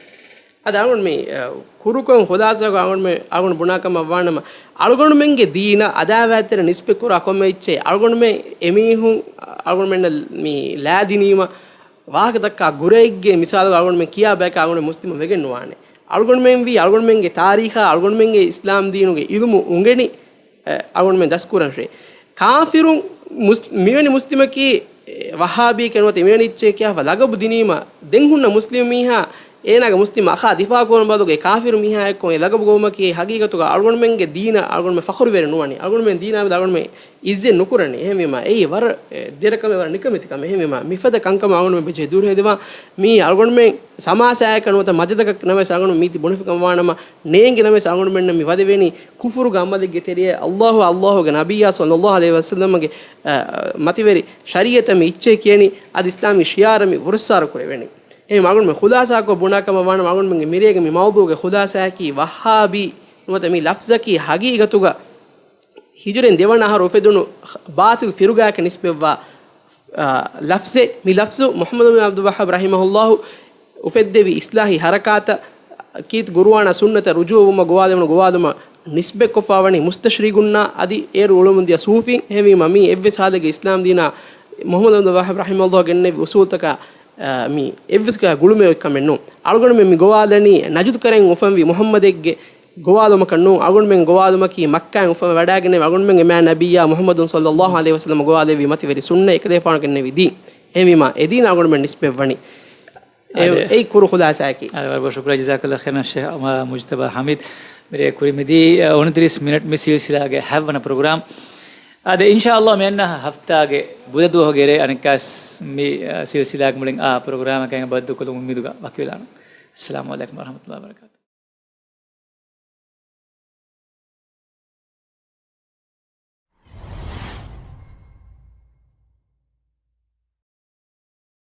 އަދި އަޅުގަނޑު މި، އަ، ކުރުކޮށް ޚުލާސާކޮށް އަޅުގަނޑު މި، އަޅުގަނޑު ބުނާ ކަމަށް ވާނަމަ، އަޅުގަނޑުމެންގެ ދީނަށް އަދާވާތެރި ނިސްބަތް ކުރާ ކޮންމެ އެއްޗެއް އަޅުގަނޑުމެން އެމީހުން އަޅުގަނޑުމެންނަށް މި ލާދިނީމަ، ވާހަކަ ދައްކާ ގުރައެއްގެ މިސާލު އަޅުގަނޑުމެން ކިޔާ ބަޔަކަށް އަޅުގަނޑު މުސްލިމަށް ވެގެން ނުވާނެ. އަޅުގަނޑުމެން ވީ އަޅުގަނޑުމެންގެ ތާރީޚާ، އަޅުގަނޑުމެންގެ އިސްލާމް ދީނުގެ އިލްމު އުނގެނި، އެ، އަޅުގަނޑުމެން ދަސްކުރަންށޭ. ކާފިރުން މުސް-، މިވެނި މުސްލިމަކީ، އެ، ވަހާބީ ކެންވަތަ މިވެނި އެއްޗެއް ކިޔާފަ ލަގަބު ދިނީމަ، ދެން ހުންނަ މުސްލިމް މީހާ އޭނާގެ މުސްލިމް އަޚާ ދިފާޢު ކުރުން ބަދުގެ ކާފިރު މީހާ އެއްކޮށް އެ ލަގަބު ގޮވުމަކީ ހަގީގަތުގަ އަޅުގަނޑުމެންގެ ދީނަށް އަޅުގަނޑުމެން ފަޚުރުވެރި ނުވަނީ. އަޅުގަނޑުމެން ދީނާ އަޅުގަނޑުމެން އިއްޒަތް ނުކުރަނީ. އެހެންވީމާ، އެއީ ވަރަށް، އެ، ދެރަކަމެއް ވަރަށް ނިކަމެތި ކަމެއް. އެހެންވީމާ، މިފަދަ ކަންކަމަށް އަޅުގަނޑުމެން ބެޖެހޭ ދުރުހެލިވާ، މީ އަޅުގަނޑުމެން ސަމާސާއަކަށް ނުވަތަ މަޖިލަކަށް ނަމަވެސް އަޅުގަނޑު މީތި ބުނެފި ކަމަށް ވާނަމަ، ނޭނގި ނަމަވެސް އަޅުގަނޑުމެންނަށް މި ވަދެވެނީ ކުފުރުގެ ޢަމަލެއްގެ ތެރެއަށް ﷲ އާ ﷲގެ ނަބިއްޔާ ޞައްލަﷲ ޢަލައިހި ވަސައްލަމަގެ، އަ، މަތިވެރި ޝަރީޢަތަށް މި އިއްޗޭ ކިޔަނީ، އަދި އިސްލާމީ ޝިޢާރަށް މި ވުރަސްއާރު ކުރެވެނީ. އެހެން އަޅުގަނޑުމެން ޚުލާސާކޮށް ބުނާ ކަމަށް ވާނަމަ، އަޅުގަނޑުމެންގެ މިރޭގެ މި މައުޟޫޢުގެ ޚުލާސާއަކީ ވަހާބީ ނުވަތަ މި ލަފްޒަކީ ހަގީގަތުގަ ހިޖުރައިން ދެވަނަ އަހަރު އުފެދުނު ބާޠިލް ފިރުގާއަކަށް ނިސްބަތްވާ، އާ، ލަފްޒެއް. މި ލަފްޒު މުޙައްމަދު ބިން ޢަބްދުލް ވައްހާބް ރަޙިމަހުﷲ އުފެއްދެވި އިޞްލާޙީ ޙަރަކާތަކީ ޤުރުއާނާ ސުންނަތަށް ރުޖޫޢަވުމަށް ގޮވާލެވުނު ގޮވާލުމަށް ނިސްބަތްކޮށްފަ ވަނީ މުސްތަޝްރިޤުންނާ އަދި އޭރު އުޅެމުންދިޔަ ޞޫފީން. އެހެންވީމަ، މީ އެއްވެސް ޙާލެއްގެ އިސްލާމް ދީނާ މުޙައްމަދު ބިން ޢަބްދުލް ވައްހާބް ރަޙިމަހުﷲ ގެންނެވި އުޞޫލުތަކާ، އާ، މީ އެއްވެސް ގޮތަކަށް ގުޅުމެއް އޮތް ކަމެއް ނޫން. އަޅުގަނޑުމެން މި ގޮވާލަނީ ނަޖުދު ކަރައިން އުފަންވި މުޙައްމަދެއްގެ ގޮވާލުމަކަށް ނޫން. އަޅުގަނޑުމެން ގޮވާލުމަކީ މައްކާއިން އުފަންވެ ވަޑައިގެންނެވި އަޅުގަނޑުމެންގެ މާތް ނަބިއްޔާ މުޙައްމަދު ޞައްލަﷲ ޢަލައިހި ވަސައްލަމަ ގޮވާލެއްވި މަތިވެރި ސުންނަތް އެކަލޭފާނު ގެންނެވި ދީން. އެހެންވީމާ، އެ ދީން އަޅުގަނޑުމެން ނިސްބަތްވަނީ. އެ، އާދެ. އެއީ ކުރު ޚުލާސާއަކީ. އާދެ، ވަރަށް ބޮޑަށް ޝުކުރާ، ޖަޒާކަﷲ ޚައިރަން ޝޭޚް މުޖްތަބާ ޙަމީދު. މިރޭ ކުރި މިދީ، އަ، އުނަތިރީސް މިނެޓް މި ސިލްސިލާގެ ހަތްވަނަ ޕްރޮގްރާމް. އާދެ، އިންޝާﷲ މިއަންނަ ހަފްތާގެ ބުދަ ދުވަހުގެ ރޭ އަނެއްކާސް މި، އަ، ސިލްސިލާގެ މުޅިން އާ ޕްރޮގްރާމަކަށް އެނގި ބައްދަލުކޮށްލުމުން މިއަދުގަ ވަކިވެލާނަން. އައްސަލާމު ޢަލައިކުމް ވަރަޙްމަތުﷲ ވަބަރަކާތު.